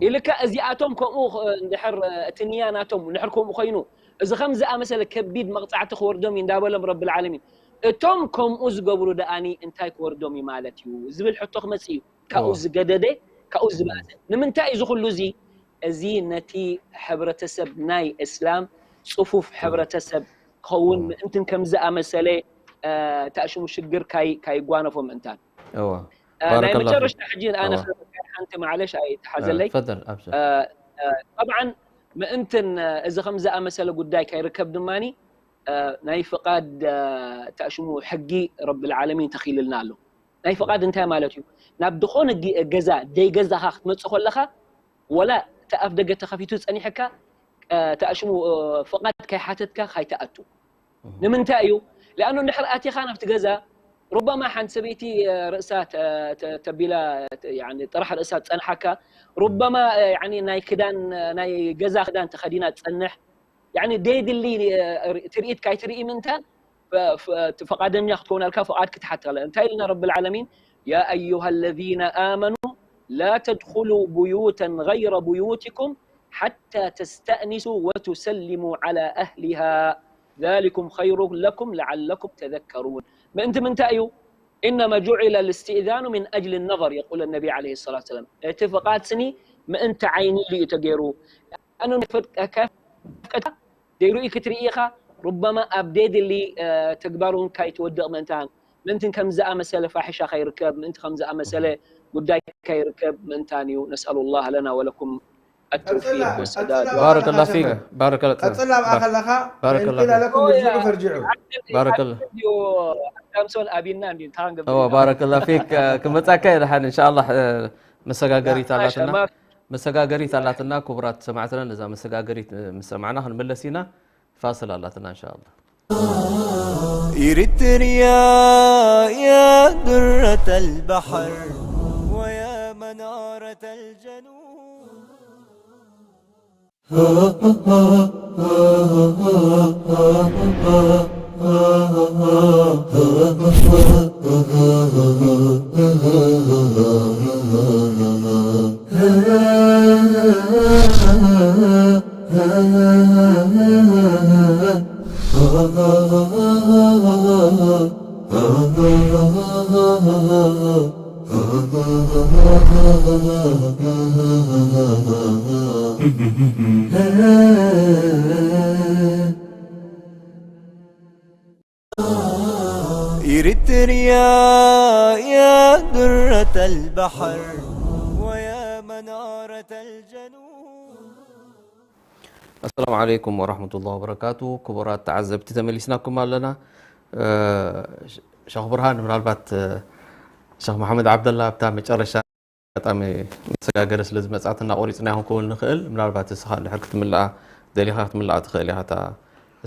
ኢልካ እዚኣቶም ከምኡ እንድሕር እቲ ንያ ናቶም እንድሕር ከምኡ ኮይኑ እዚ ከም ዝኣመሰለ ከቢድ መቕፃዕቲ ክወርዶም እዩ እንዳበሎም ረብል ዓለሚን እቶም ከምኡ ዝገብሩ ደኣኒ እንታይ ክወርዶም እዩ ማለት እዩ ዝብል ሕቶ ክመፅእ እዩ ካብኡ ዝገደደ ካብኡ ዝበኣሰ ንምንታይ እዩ ዝኩሉ እዚ እዚ ነቲ ሕብረተሰብ ናይ እስላም ፅፉፍ ሕብረተሰብ ክኸውን ምእንትን ከም ዝኣመሰለ ተኣሽሙ ሽግር ካይጓነፎ ምእንታን ናይ መጨረሽታ ሕጂ ኣነ ሓንቲ ማዕለሽ ኣይተሓዘለይ ጠብዓን ምእንትን እዚ ከም ዝኣመሰለ ጉዳይ ከይርከብ ድማ ናይ ፍቓድ ተኣሽሙ ሕጊ ረብል ዓለሚን ተኺልልና ኣሎ ናይ ፍቓድ እንታይ ማለት እዩ ናብ ዝኾነ ገዛ ደይ ገዛኻ ክትመፅእ ከለኻ ወላ እቲ ኣፍ ደገ ተኸፊቱ ፀኒሕካ ተኣሽሙ ፍቓድ ከይሓተትካ ካይትኣቱ ንምንታይ እዩ ሊኣኑ እንድሕር ኣቲኻ ናብቲ ገዛ ሩበማ ሓንቲ ሰበይቲ ርእሳ ተቢላ ጥራሕ ርእሳ ትፀንሓካ ሩበማ ናይ ክዳን ናይ ገዛ ክዳን ተኸዲና ትፀንሕ ደይድሊ ትርኢት ካይትርኢ ምእንታን ፈቃደኛ ክትኮነልካ ፍቃድ ክትሓት ከለ እንታይ ኢልና ረብ العالمين يا أيها الذين آمنوا لا تدخلوا بيوتا غير بيوتكم حتى تستأنسوا وتسلموا على أهلها ذلكم خير لكم لعلكم تذكرون ምእንቲ ምንታይ እዩ إنما جعل الاستئذان من أجل النظر يقول النبي عليه الصلاة والسلام እቲ ፍቃድ ስኒ ምእንቲ ዓይኒ ኢሉ እዩ ተገይሩ ኣኑ ፈቀታ ደይሩኢ ክትርኢ ኢኻ ሩበማ ኣብ ደይድሊ ተግባር እውን ካይትወድቕ ምእንታን ምእንትን ከም ዝኣመሰለ ፋሒሻ ከይርከብ ምእንቲ ከም ዝኣመሰለ ጉዳይ ከይርከብ ምእንታን እዩ ነስኣሉ ላህ ለና ወለኩም التوفيق والسداد بارك الله فيك بارك الله ቀጽል ኣብኣ ከለኻ بارك الله فيك لكم ارجعوا فارجعوا بارك الله ሳምሶን ኣቢና እንዲ ታንገ بارك الله فيك ክመጻካ ይድሓን ان شاء الله መሰጋገሪት ኣላትና መሰጋገሪት ኣላትና ክቡራት ሰማዕትና ነዛ መሰጋገሪት ምስ ሰማዕና ክንምለስ ኢና ፋስል ኣላትና እንሻ ኣላ إريتريا يا درة البحر ويا منارة الجنوب إريتريا يا درة البحر ويا منارة الجنوب السلام عليكم ورحمة الله وبركاته ክቡራት ተዓዘብቲ ተመሊስናኩም ኣለና ሸኽ ብርሃን ምናልባት ሸኽ መሓመድ ዓብደላ ኣብታ መጨረሻ ኣጋጣሚ መሰጋገሪ ስለ ዝመፅኣትና ቆሪፅና ክንከውን ንኽእል ምናልባት እስኻ እንድሕር ክትምልኣ ደሊኻ ክትምልኣ ትኽእል ኢኻ እታ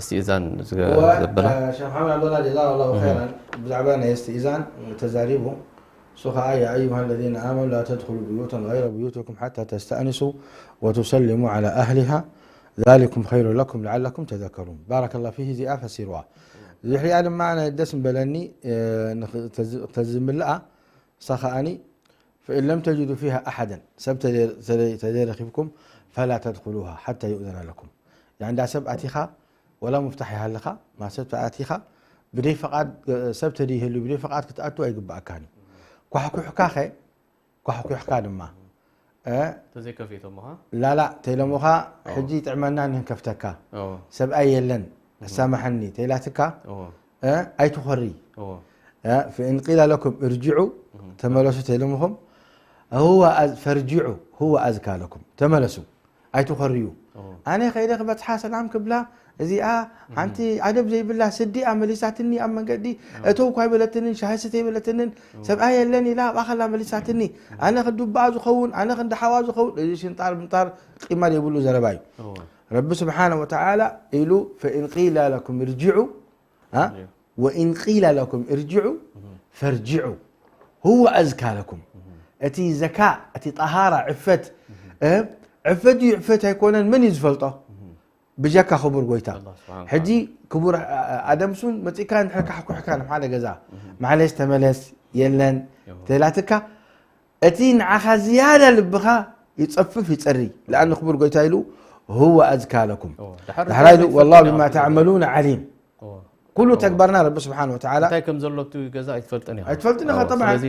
እስትእዛን ዘበላ ሸኽ መሓመድ ዓብደላ ጀዛሁ ላሁ ኸይራን ብዛዕባ ናይ እስትእዛን ተዛሪቡ እሱ ኸዓ يا أيها الذين آمنوا لا تدخلوا بيوتا غير بيوتكم حتى تستأنسوا وتسلموا على أهلها ذلكم خير لكم لعلكم تذكرون بارك الله فيه እዚኣ ፈሲርዋ ድሕሪኣ ድማ ኣነ ደስ ምበለኒ፣ እ፣ ንኽ-፣ ተዝ-፣ ተዝምልኣ፣ እሳ ከኣኒ፣ فإن لم تجدوا فيها أحدا، ሰብ ተደ-፣ ተደ-፣ ተደረኺብኩም፣ فلا تدخلوها حتى يؤذن لكم። ያዕኒ፣ እንዳ ሰብ ኣቲኻ፣ ወላ ምፍታሕ ይሃልኻ፣ ማ ሰብ ኣቲኻ፣ ብደይ ፈቓድ፣ እ፣ ሰብ ተደይህሉ፣ ብደይ ፈቓድ ክትኣቱ ኣይግባኣካን እዩ። ኳሕኩሕካ ኸ፣ ኳሕኩሕካ ድማ፣ እ፣ ተዘይከፊቶምኻ? ላላ፣ ተይሎምኻ፣ ሕጂ ጥዕመና ንንከፍተካ። ኦ። ሰብኣይ የለን፣ እ። ኣሳማሐኒ፣ ተይላትካ፣ ኦ። እ፣ ኣይትኾሪ። ኦ። እ፣ فإن قيل لكم ارجعوا، እ። ተመለሱ ተይሎምኹም፣ هو أز-، فارجعوا، هو أزكى لكم። ተመለሱ። ኣይትኾርዩ። ኦ። ኣነ ከይደ ክበጽሓ ሰላም ክብላ፣ እዚኣ ሓንቲ ኣደብ ዘይብላ ስዲ እያ መሊሳትኒ ኣብ መንገዲ። ኦ። እተው እኳ ኣይበለትንን፣ ሻሂ ስተ ኣይበለትንን፣ ኦ። ሰብኣይ የለን ኢላ ኣብኣ ከላ መሊሳትኒ። ኣነ ክንዲ ኣቦኣ ዝኸውን፣ ኣነ ክንዲ ሓዋ ዝኸውን፣ እዚ ሽንጣር ምንጣር ቂማ ዘይብሉ ዘረባ እዩ። ኦ። ረቢ ስብሓነ ወተዓላ ኢሉ፣ فإن قيل لكم ارجعوا، ها؟ ارجعوا. وإن قيل لكم ارجعوا فارجعوا هو أزكى لكم። እቲ ዘካ፣ እቲ ጠሃራ፣ ዕፈት፣ እ፣ ዕፈት እዩ፣ ዕፈት ኣይኮነን፣ መን እዩ ዝፈልጦ? ብጀካ ክቡር ጎይታ። ኣላህ ስብሓነ ሕጂ ወተዓላ። ክቡር፣ እ፣ ኣደምሱን መጺእካ እንድሕር ካሕኩሕካ ናብ ሓደ ገዛ፣ ማዕለሽ ተመለስ፣ የለን፣ እዎ። ተላትካ፣ እቲ ንዓኻ ዝያዳ ልብኻ ይጸፍፍ ይጸሪ። ለኣን ክቡር ጎይታ ኢሉ፣ هو أزكى لكم። እዎ። ድሓር ድሕራ ኢሉ፣ እንታይ والله ዝፈልጥ بما ይኣክል። تعملون عليم። እዎ። ኩሉ እዎ። ተግባርና ረቢ ስብሓን ወተዓላ እንታይ ከም ዘሎ እቲ ገዛ ኣይትፈልጥን ኢኻ። ኣይትፈልጥን ኢኻ፣ እዎ። ጠብዓን። ስለዚ፣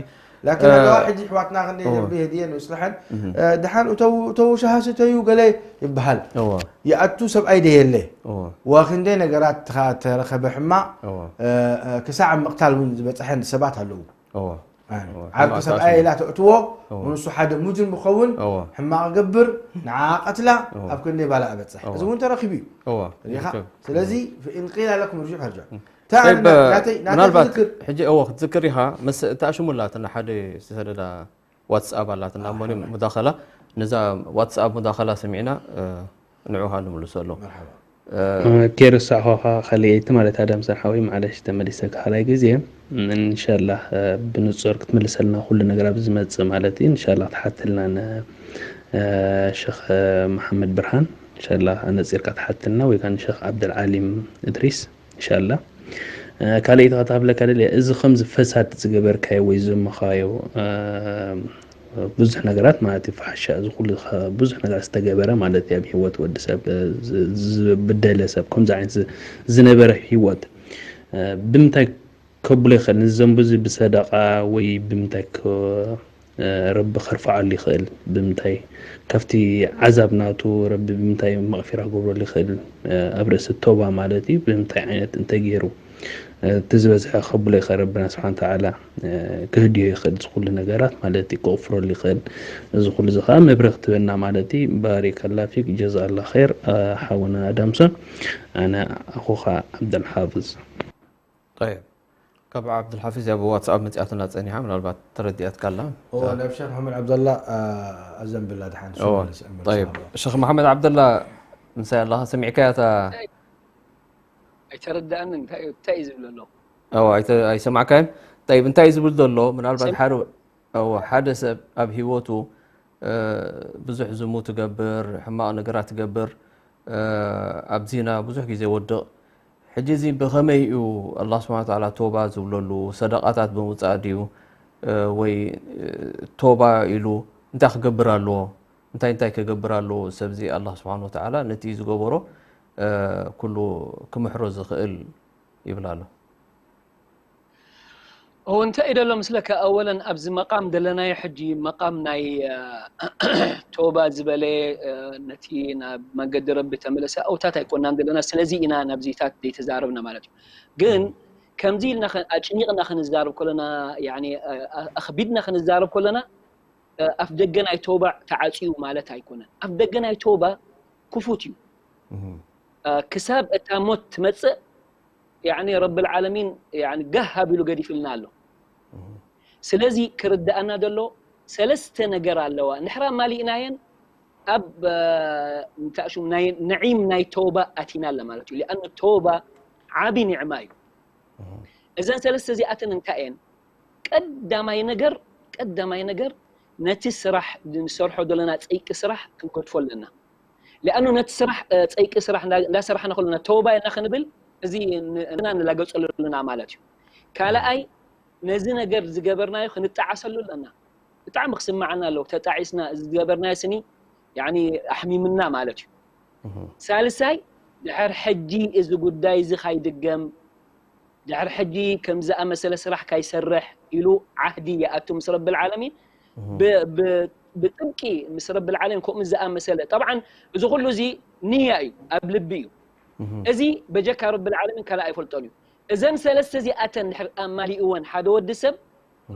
ላኪን እ፣ ኣለዋ ሕጂ ኣሕዋትና ክንደይ እዎ። ደንቢ የድየን ይስልሐን። እህ። እ፣ ድሓን እተው፣ እተው ሻሂ ስተዩ ገለ ይበሃል። እዎ። ይኣቱ ሰብኣይ ደየለ። እዎ። ወክንደይ ነገራት ተኻ-፣ ተረኸበ ሕማቕ፣ እዎ። እ፣ እ፣ ክሳዕ ምቕታል እውን ዝበጽሐን ሰባት ኣለዉ። እዎ። ኣነ፣ እዎ፣ ዓርኪ ሕማቕ ሰብኣይ ተኣሲሩ። ኢላ ተእትዎ፣ እዎ። ንሱ ሓደ ሙጅሪም ክኸውን፣ እዎ። ሕማቕ ገብር፣ ንዓ ቀትላ፣ እዎ። ኣብ ክንደይ ባላ ኣበጽሕ። እዎ። እዚ እውን ተረኺቡ እዩ። እዎ፣ ሪኢኻ? ይርከብ። ስለዚ፣ እዎ። فإن قيل لكم ارجعوا فارجعوا። እም። እታ ጠይብ፣ ናተይ፣ ናተይ ምናልባት ክዝክር። ሕጂ፣ እዎ፣ ክትዝክር ኢኻ፣ መስ-፣ እታ ሽሙ ኣላትና፣ ሓደ ዝተሰደዳ ዋትስኣፕ ኣላትና፣ ኣዎ፣ እሞ ሓራይ። ሙዳኸላ፣ ነዛ ዋትስኣፕ ሙዳኸላ ሰሚዕና፣ እ፣ ንዑኻ ንምልሰሉ። መርሓባ። እ፣ እ፣ ከይረሳዕኹኻ ካልኣይቲ ማለት ኣዳም ሰሓዊ ማዕለሽ ተመሊሰ ካልኣይ ግዜ፣ እንሻላህ፣ እ፣ ብንጹር ክትምልሰልና ኩሉ ነገር ኣብ ዝመጽእ ማለት እዩ። እንሻላህ ክትሓተልና ን-፣ እ፣ ሸኽ መሓመድ ብርሃን፣ እንሻላህ ኣነጺርካ ትሓተልና ወይ ከኣ ንሸኽ ዓብደልዓሊም እድሪስ፣ እንሻላህ። እ፣ ካልኣይቲ ከ ክብለካ ደልየ፣ እዚ ከምዚ ፈሳድ ዝገበርካዮ ወይ ዘመኻዮ፣ እ፣ ብዙሕ ነገራት ማለት እዩ፣ ፋሕሻ፣ እዚ ኩሉ ከ-፣ ብዙሕ ነገራት ዝተገበረ ማለት እዩ፣ ኣብ ህይወት ወዲ ሰብ፣ እ፣ ዝ-፣ ዝብደለ ሰብ፣ ከምዚ ዓይነት ዝ-፣ ዝነበረ ህይወት፣ እ፣ ብምንታይ ከብሎ ይኽእል? ነዚ ዘንቡ እዚ ብሰደቓ ወይ ብምንታይ ከ-፣ እ፣ ረቢ ከርፍዓሉ ይኽእል? ብምንታይ ካብቲ ዓዛብ ናቱ ረቢ ብምንታይ መቕፊራ ክገብረሉ ይኽእል? እ፣ ኣብ ርእሲ ቶባ ማለት እዩ፣ ብምንታይ ዓይነት እንተገይሩ? እቲ ዝበዝሐ ከብሎ ይኽእል ረብና ስብሓን ተዓላ፣ እ፣ ክህድዮ ይኽእል፣ እዚ ኩሉ ነገራት ማለት እዩ፣ ክቕፍረሉ ይኽእል። እዚ ኩሉ እዚ ኸዓ መብርህ ክትበና ማለት እዩ። ባሪከላ ፊክ፣ ጀዛላ ኸይር፣ እ፣ ሓውና ኣዳምሶን፣ ኣነ ኣኹኻ ዓብደልሓፍዝ። ጠይብ፣ ካብ ዓብደልሓፊዝ ኣብ ዋትስኣፕ መጺኣትና ጸኒሓ፣ ምናልባት ተረዲኣትካ ኣላ። እዎ፣ እዛ ናብ ሸኽ መሓመድ ዓብደላ፣ እ፣ ኣዘንብላ ድሓን፣ እዎ። ሽመልስ ኣንበል ጠይብ፣ ሰሓባ። ሸኽ መሓመድ ዓብደላ ምሳይ ኣለኻ፣ ሰሚዕካያ እታ ኣይተረድኣንን፣ እንታይ እዩ፣ እንታይ እዩ ዝብል ዘሎ? ኣዎ፣ ኣይተ-፣ ኣይሰማዕካዮን? ጠይብ፣ እንታይ እዩ ዝብል ዘሎ? ምናልባት ሰም- ሓደ፣ ኣዎ፣ ሓደ ሰብ ኣብ ህይወቱ፣ እ፣ ብዙሕ ዝሙት ትገብር፣ ሕማቕ ነገራት ትገብር፣ እ፣ ኣብ ዚና ብዙሕ ግዜ ወድቕ። ሕጂ እዚ ብኸመይ እዩ ኣላህ ስብሓነ ወተዓላ ቶባ ዝብለሉ? ሰደቓታት ብምውጻእ ድዩ? እ፣ ወይ፣ እ፣ ቶባ ኢሉ እንታይ ክገብር ኣለዎ? እንታይ እንታይ ክገብር ኣለዎ? ሰብዚ ኣላህ ስብሓነ ወተዓላ ነቲ ዝገበሮ፣ እ፣ ኩሉ ክምሕሮ ዝኽእል ይብል ኣሎ። እዎ፣ እንታይ እዩ ደሎ ምስለካ? ኣወለን ኣብዚ መቃም ደለናዮ ሕጂ መቃም ናይ፣ እ፣ ቶባ ዝበለ፣ እ፣ ነቲ ናብ መንገዲ ረቢ ተመለሰ ኣውታት ኣይኮናን ዘለና። ስለዚ ኢና ናብዚታት ዘይተዛረብና ማለት እዩ። ግን እም። ከምዚ ኢልና ኸ-፣ ኣጭኒቕና ክንዛረብ ከለና፣ ያኒ፣ እ፣ እ፣ ኣኽቢድና ክንዛረብ ከለና፣ እ፣ ኣፍ ደገ ናይ ቶባ ተዓጽዩ ማለት ኣይኮነን። ኣፍ ደገ ናይ ቶባ ክፉት እዩ። እህ። እ፣ ክሳብ እታ ሞት ትመጽእ፣ ያኒ ረብል ዓለሚን፣ ያኒ ጋህ ኣቢሉ ገዲፍልና ኣሎ። እህ። ስለዚ ክርድኣና ዘሎ ሰለስተ ነገር ኣለዋ። ንሕና ማሊእናየን ኣብ፣ እ፣ እንታይ ሽሙ ናይ ነዒም ናይ ቶባ ኣቲና ኣለ ማለት እዩ። ሊኣኑ ቶባ ዓቢ ኒዕማ እዩ። እህ። እዘን ሰለስተ እዚኣተን እንታይ እየን? ቀዳማይ ነገር፣ ቀዳማይ ነገር ነቲ ስራሕ፣ ንሰርሖ ዘለና ጸይቂ ስራሕ ክንገድፎ ኣለና። ሊኣኑ ነቲ ስራሕ፣ እ፣ ጸይቂ ስራሕ እንዳ-፣ እንዳሰራሕና ከለና ተውባ ኢልና ክንብል፣ እዚ ንና ንላገጸሉ ኣለና ማለት እዩ። ካልኣይ ነዚ ነገር ዝገበርናዮ ክንጠዓሰሉ ኣለና። ብጣዕሚ ክስምዓና ኣለዎ። ተጣዒስና እዚ ዝገበርናዮ ስኒ ያኒ ኣሕሚምና ማለት እዩ። ሳልሳይ ድሕር ሕጂ እዚ ጉዳይ እዚ ካይድገም ድሕር ሕጂ ከምዚ ኣመሰለ ስራሕ ካይሰርሕ ኢሉ ዓህዲ ይኣቱ ምስ ረብል ዓለሚን ብጥብቂ ምስ ረብል ዓለሚን ከምኡ ዝኣመሰለ ጠብዓን እዚ ኩሉ እዚ ንያ እዩ ኣብ ልቢ እዩ። እዚ በጀካ ረብል ዓለሚን ካልእ ኣይፈልጦን እዩ። እዘን ሰለስተ እዚኣተን ድሕር ኣማሊእወን ሓደ ወዲ ሰብ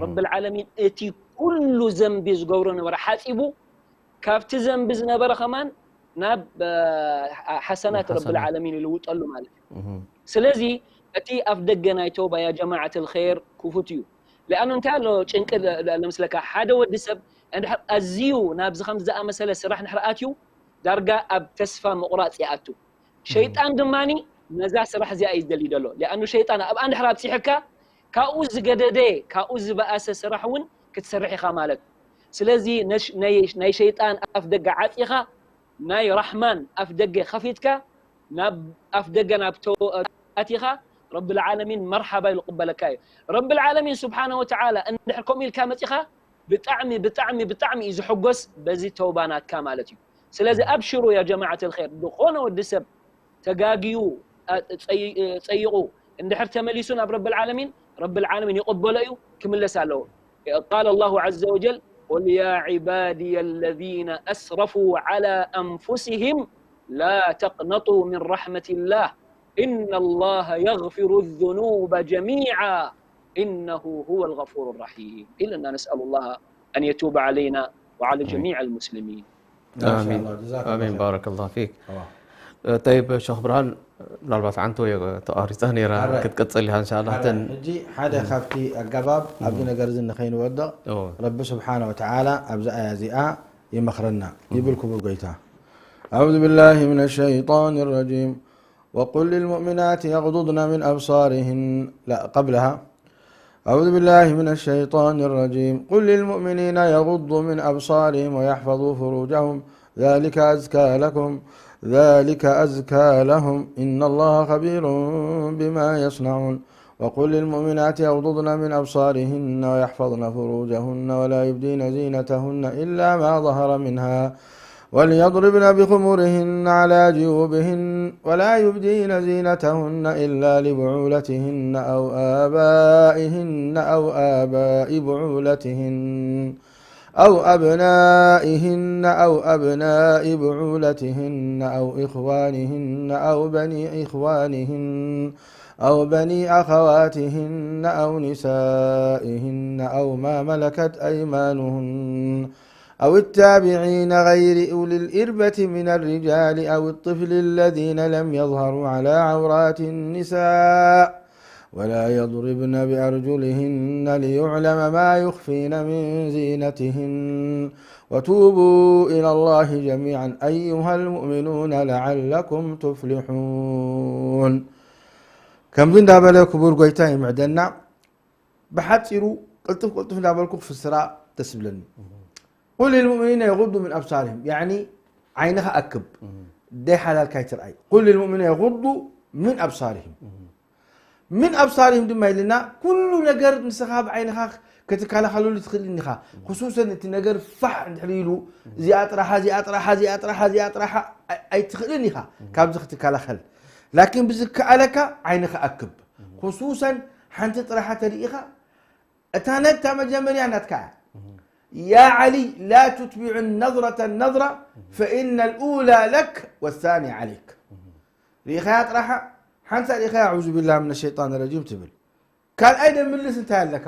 ረብል ዓለሚን እቲ ኩሉ ዘንቢ ዝገብሮ ነበረ ሓፂቡ ካብቲ ዘንቢ ዝነበረ ከማን ናብ ሓሰናት ረብል ዓለሚን ይልውጠሉ ማለት እዩ። ስለዚ እቲ ኣፍ ደገ ናይ ተውባ ያ ጀማዓት ልኸይር ክፉት እዩ። ሊኣኑ እንታይ ኣሎ ጭንቂ ለምስለካ ሓደ ወዲ ሰብ እንድሕር ኣዝዩ ናብዚ ከምዚ ዝኣመሰለ ስራሕ እንድሕር ኣትዩ ዳርጋ ኣብ ተስፋ ምቑራፅ ይኣቱ። ሸይጣን ድማ ነዛ ስራሕ እዚኣ እዩ ዝደሊ ዘሎ። ሊኣኑ ሸይጣን ኣብኣ እንድሕር ኣብፂሕካ ካብኡ ዝገደደ ካብኡ ዝበኣሰ ስራሕ እውን ክትሰርሕ ኢኻ ማለት እዩ። ስለዚ ናይ ሸይጣን ኣፍ ደገ ዓፂኻ ናይ ራሕማን ኣፍ ደገ ከፊትካ ናብ ኣፍ ደገ ናብ ኣቲኻ ረብል ዓለሚን መርሓባ ኢሉ ቅበለካ እዩ። ረብል ዓለሚን ስብሓነ ወተዓላ እንድሕር ከምኡ ኢልካ መፂኻ ብጣዕሚ ብጣዕሚ ብጣዕሚ እዩ ዝሕጎስ በዚ ተውባ ናትካ ማለት እዩ። ስለዚ ኣብሽሩ ያ ጀማዓት ልኸይር ዝኾነ ወዲ ሰብ ተጋግዩ ፀይቑ እንድሕር ተመሊሱ ናብ ረብል ዓለሚን ረብል ዓለሚን ይቕበሎ እዩ ክምለስ ኣለዎ። قال الله عز وجل قل يا عبادي الذين أسرفوا على أنفسهم لا تقنطوا من رحمة الله إن الله يغفر الذنوب جميعا إنه هو الغفور الرحيم إلنا نسأل الله أن يتوب علينا وعلى جميع المسلمين. ማሻኣላ ጀዛኩም ኣሚን ኸይር። ባረከላሁ ፊክ። ኣዋ። ጠይብ ሸኽ ብርሃን ምናልባት ዓንተ ወይ ተቋሪፃ ነይራ ኣረ። ክትቅፅል ኢኻ እንሻላ ኣረ፣ ተን ሕጂ ሓደ ካብቲ ኣገባብ ኣብዚ ነገር እዚ ንኸይንወድቕ ኦ፣ ረቢ ስብሓነ ወተዓላ ኣብዚ ኣያ እዚኣ ይመኽረና ይብል ክቡር ጎይታ أعوذ بالله من الشيطان الرجيم وقل للمؤمنات يغضضن من أبصارهن لا قبلها أعوذ بالله من الشيطان الرجيم قل للمؤمنين يغضوا من أبصارهم ويحفظوا فروجهم ذلك أزكى لكم ذلك أزكى لهم إن الله خبير بما يصنعون وقل للمؤمنات يغضضن من أبصارهن ويحفظن فروجهن ولا يبدين زينتهن إلا ما ظهر منها وليضربن بخمرهن على جيوبهن ولا يبدين زينتهن إلا لبعولتهن أو آبائهن أو آباء بعولتهن أو أبنائهن أو أبناء بعولتهن أو إخوانهن أو بني إخوانهن أو بني أخواتهن أو نسائهن أو ما ملكت أيمانهن أو التابعين غير أولي الإربة من الرجال أو الطفل الذين لم يظهروا على عورات النساء ولا يضربن بأرجلهن ليعلم ما يخفين من زينتهن وتوبوا إلى الله جميعا أيها المؤمنون لعلكم تفلحون ከምዚ እንዳበለ ክቡር ጎይታ ይምዕደና ብሓፂሩ ቅልጥፍ ቅልጥፍ እንዳበልኩ ክፍስራ ደስ ብለኒ قل للمؤمنين يغضوا من أبصارهم يعني ዓይንኻ ኣክብ ደይ ሓላልካ ይትርኣይ قل للمؤمنين يغضوا من أبصارهم من أبصارهم ድማ ኢልና ኩሉ ነገር ንስኻ ብዓይንኻ ክትከላኸለሉ ትኽእል ኢኻ خصوصا እቲ ነገር ፋሕ እንድሕር ኢሉ እዚኣ ጥራሓ እዚኣ ጥራሓ እዚኣ ጥራሓ እዚኣ ጥራሓ ኣይ- ኣይትኽእልን ኢኻ ካብዚ ክትከላኸል ላኪን ብዝከኣለካ ዓይንኻ ኣክብ خصوصا ሓንቲ ጥራሓ ተሪኢኻ እታ ነታ መጀመርያ ናትካ እያ يا علي لا تتبع النظرة النظرة فإن الأولى لك والثانية عليك ርኢኻያ ጥራሓ ሓንሳ ርኢኻያ أعوذ بالله من الشيطان الرجيم ትብል ካልኣይ ደምልስ እንታይ ኣለካ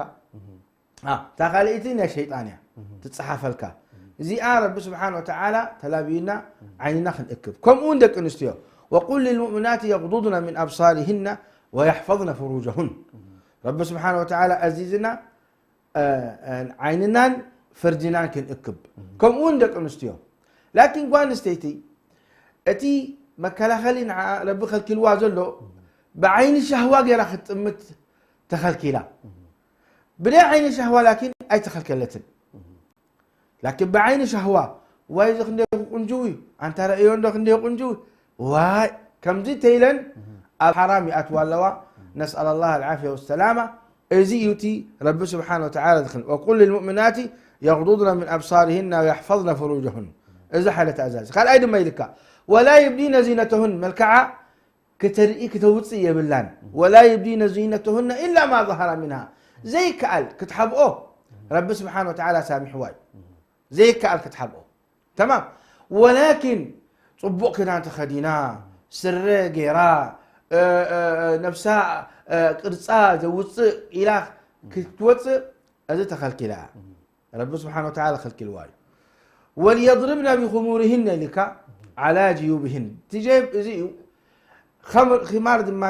አ፣ እታ ካልኣይቲ ናይ ሸይጣን እያ ትፀሓፈልካ እዚኣ ረቢ ስብሓን ወተዓላ ተላብዩና ዓይንና ክንእክብ ከምኡ እውን ደቂ ኣንስትዮ وقل للمؤمنات يغضضن من أبصارهن ويحفظن فروجهن ረቢ ስብሓን ወተዓላ ኣዚዝና እ፣ እ፣ ዓይንናን ፈርጅናን ክንእክብ ከምኡ እውን ደቂ ኣንስትዮ ላኪን ጓል ኣንስተይቲ እቲ መከላኸሊ ንዓ ረቢ ከልኪልዋ ዘሎ ብዓይኒ ሻህዋ ገይራ ክትጥምት ተኸልኪላ ብደይ ዓይኒ ሻህዋ ላኪን ኣይተኸልከለትን ላኪን ብዓይኒ ሻህዋ ዋይ እዚ ክንደይ ቁንጅው እዩ ኣንታ ረእዮ እንዶ ክንደይ ቁንጅው ዋይ ከምዚ ተይለን ኣብ ሓራም ይኣትዋ ኣለዋ። ነስኣል ኣላህ ኣልዓፍያ ወሰላማ። እዚ እዩ እቲ ረቢ ስብሓን ወተዓላ ዝኽን፣ ወቁል ልልሙእሚናት የግዱድነ ምን ኣብሳርህና ወየሕፈዝነ ፍሩጀሁን። እዚ ሓደ ትእዛዝ። ካልኣይ ድማ ኢልካ፣ ወላ ይብዲነ ዚነተሁን፣ መልክዓ ክተርኢ ክተውፅእ የብላን። ወላ ይብዲነ ዚነተሁነ ኢላ ማ ظهر منها። ዘይከኣል ክትሓብኦ ረቢ ስብሓን ወተዓላ ሳሚሕዋ እዩ። ዘይከኣል ክትሓብኦ። ተማም። ወላኪን ፅቡቕ ክዳን ተኸዲና፣ ስረ ገይራ፣ እ፣ እ፣ እ፣ ነብሳ፣ እ፣ ቅርፃ ዘውፅእ ኢላ ክትወፅእ፣ እዚ ተኸልኪላ እያ። ረቢ ስብሓን ወተዓላ ከልኪልዋ እዩ። ወልየድርብና ቢኹሙርህን ኢልካ ዓላ ጅዩብህን። እቲ ጀይብ እዚ እዩ። ኸምር-፣ ኺማር ድማ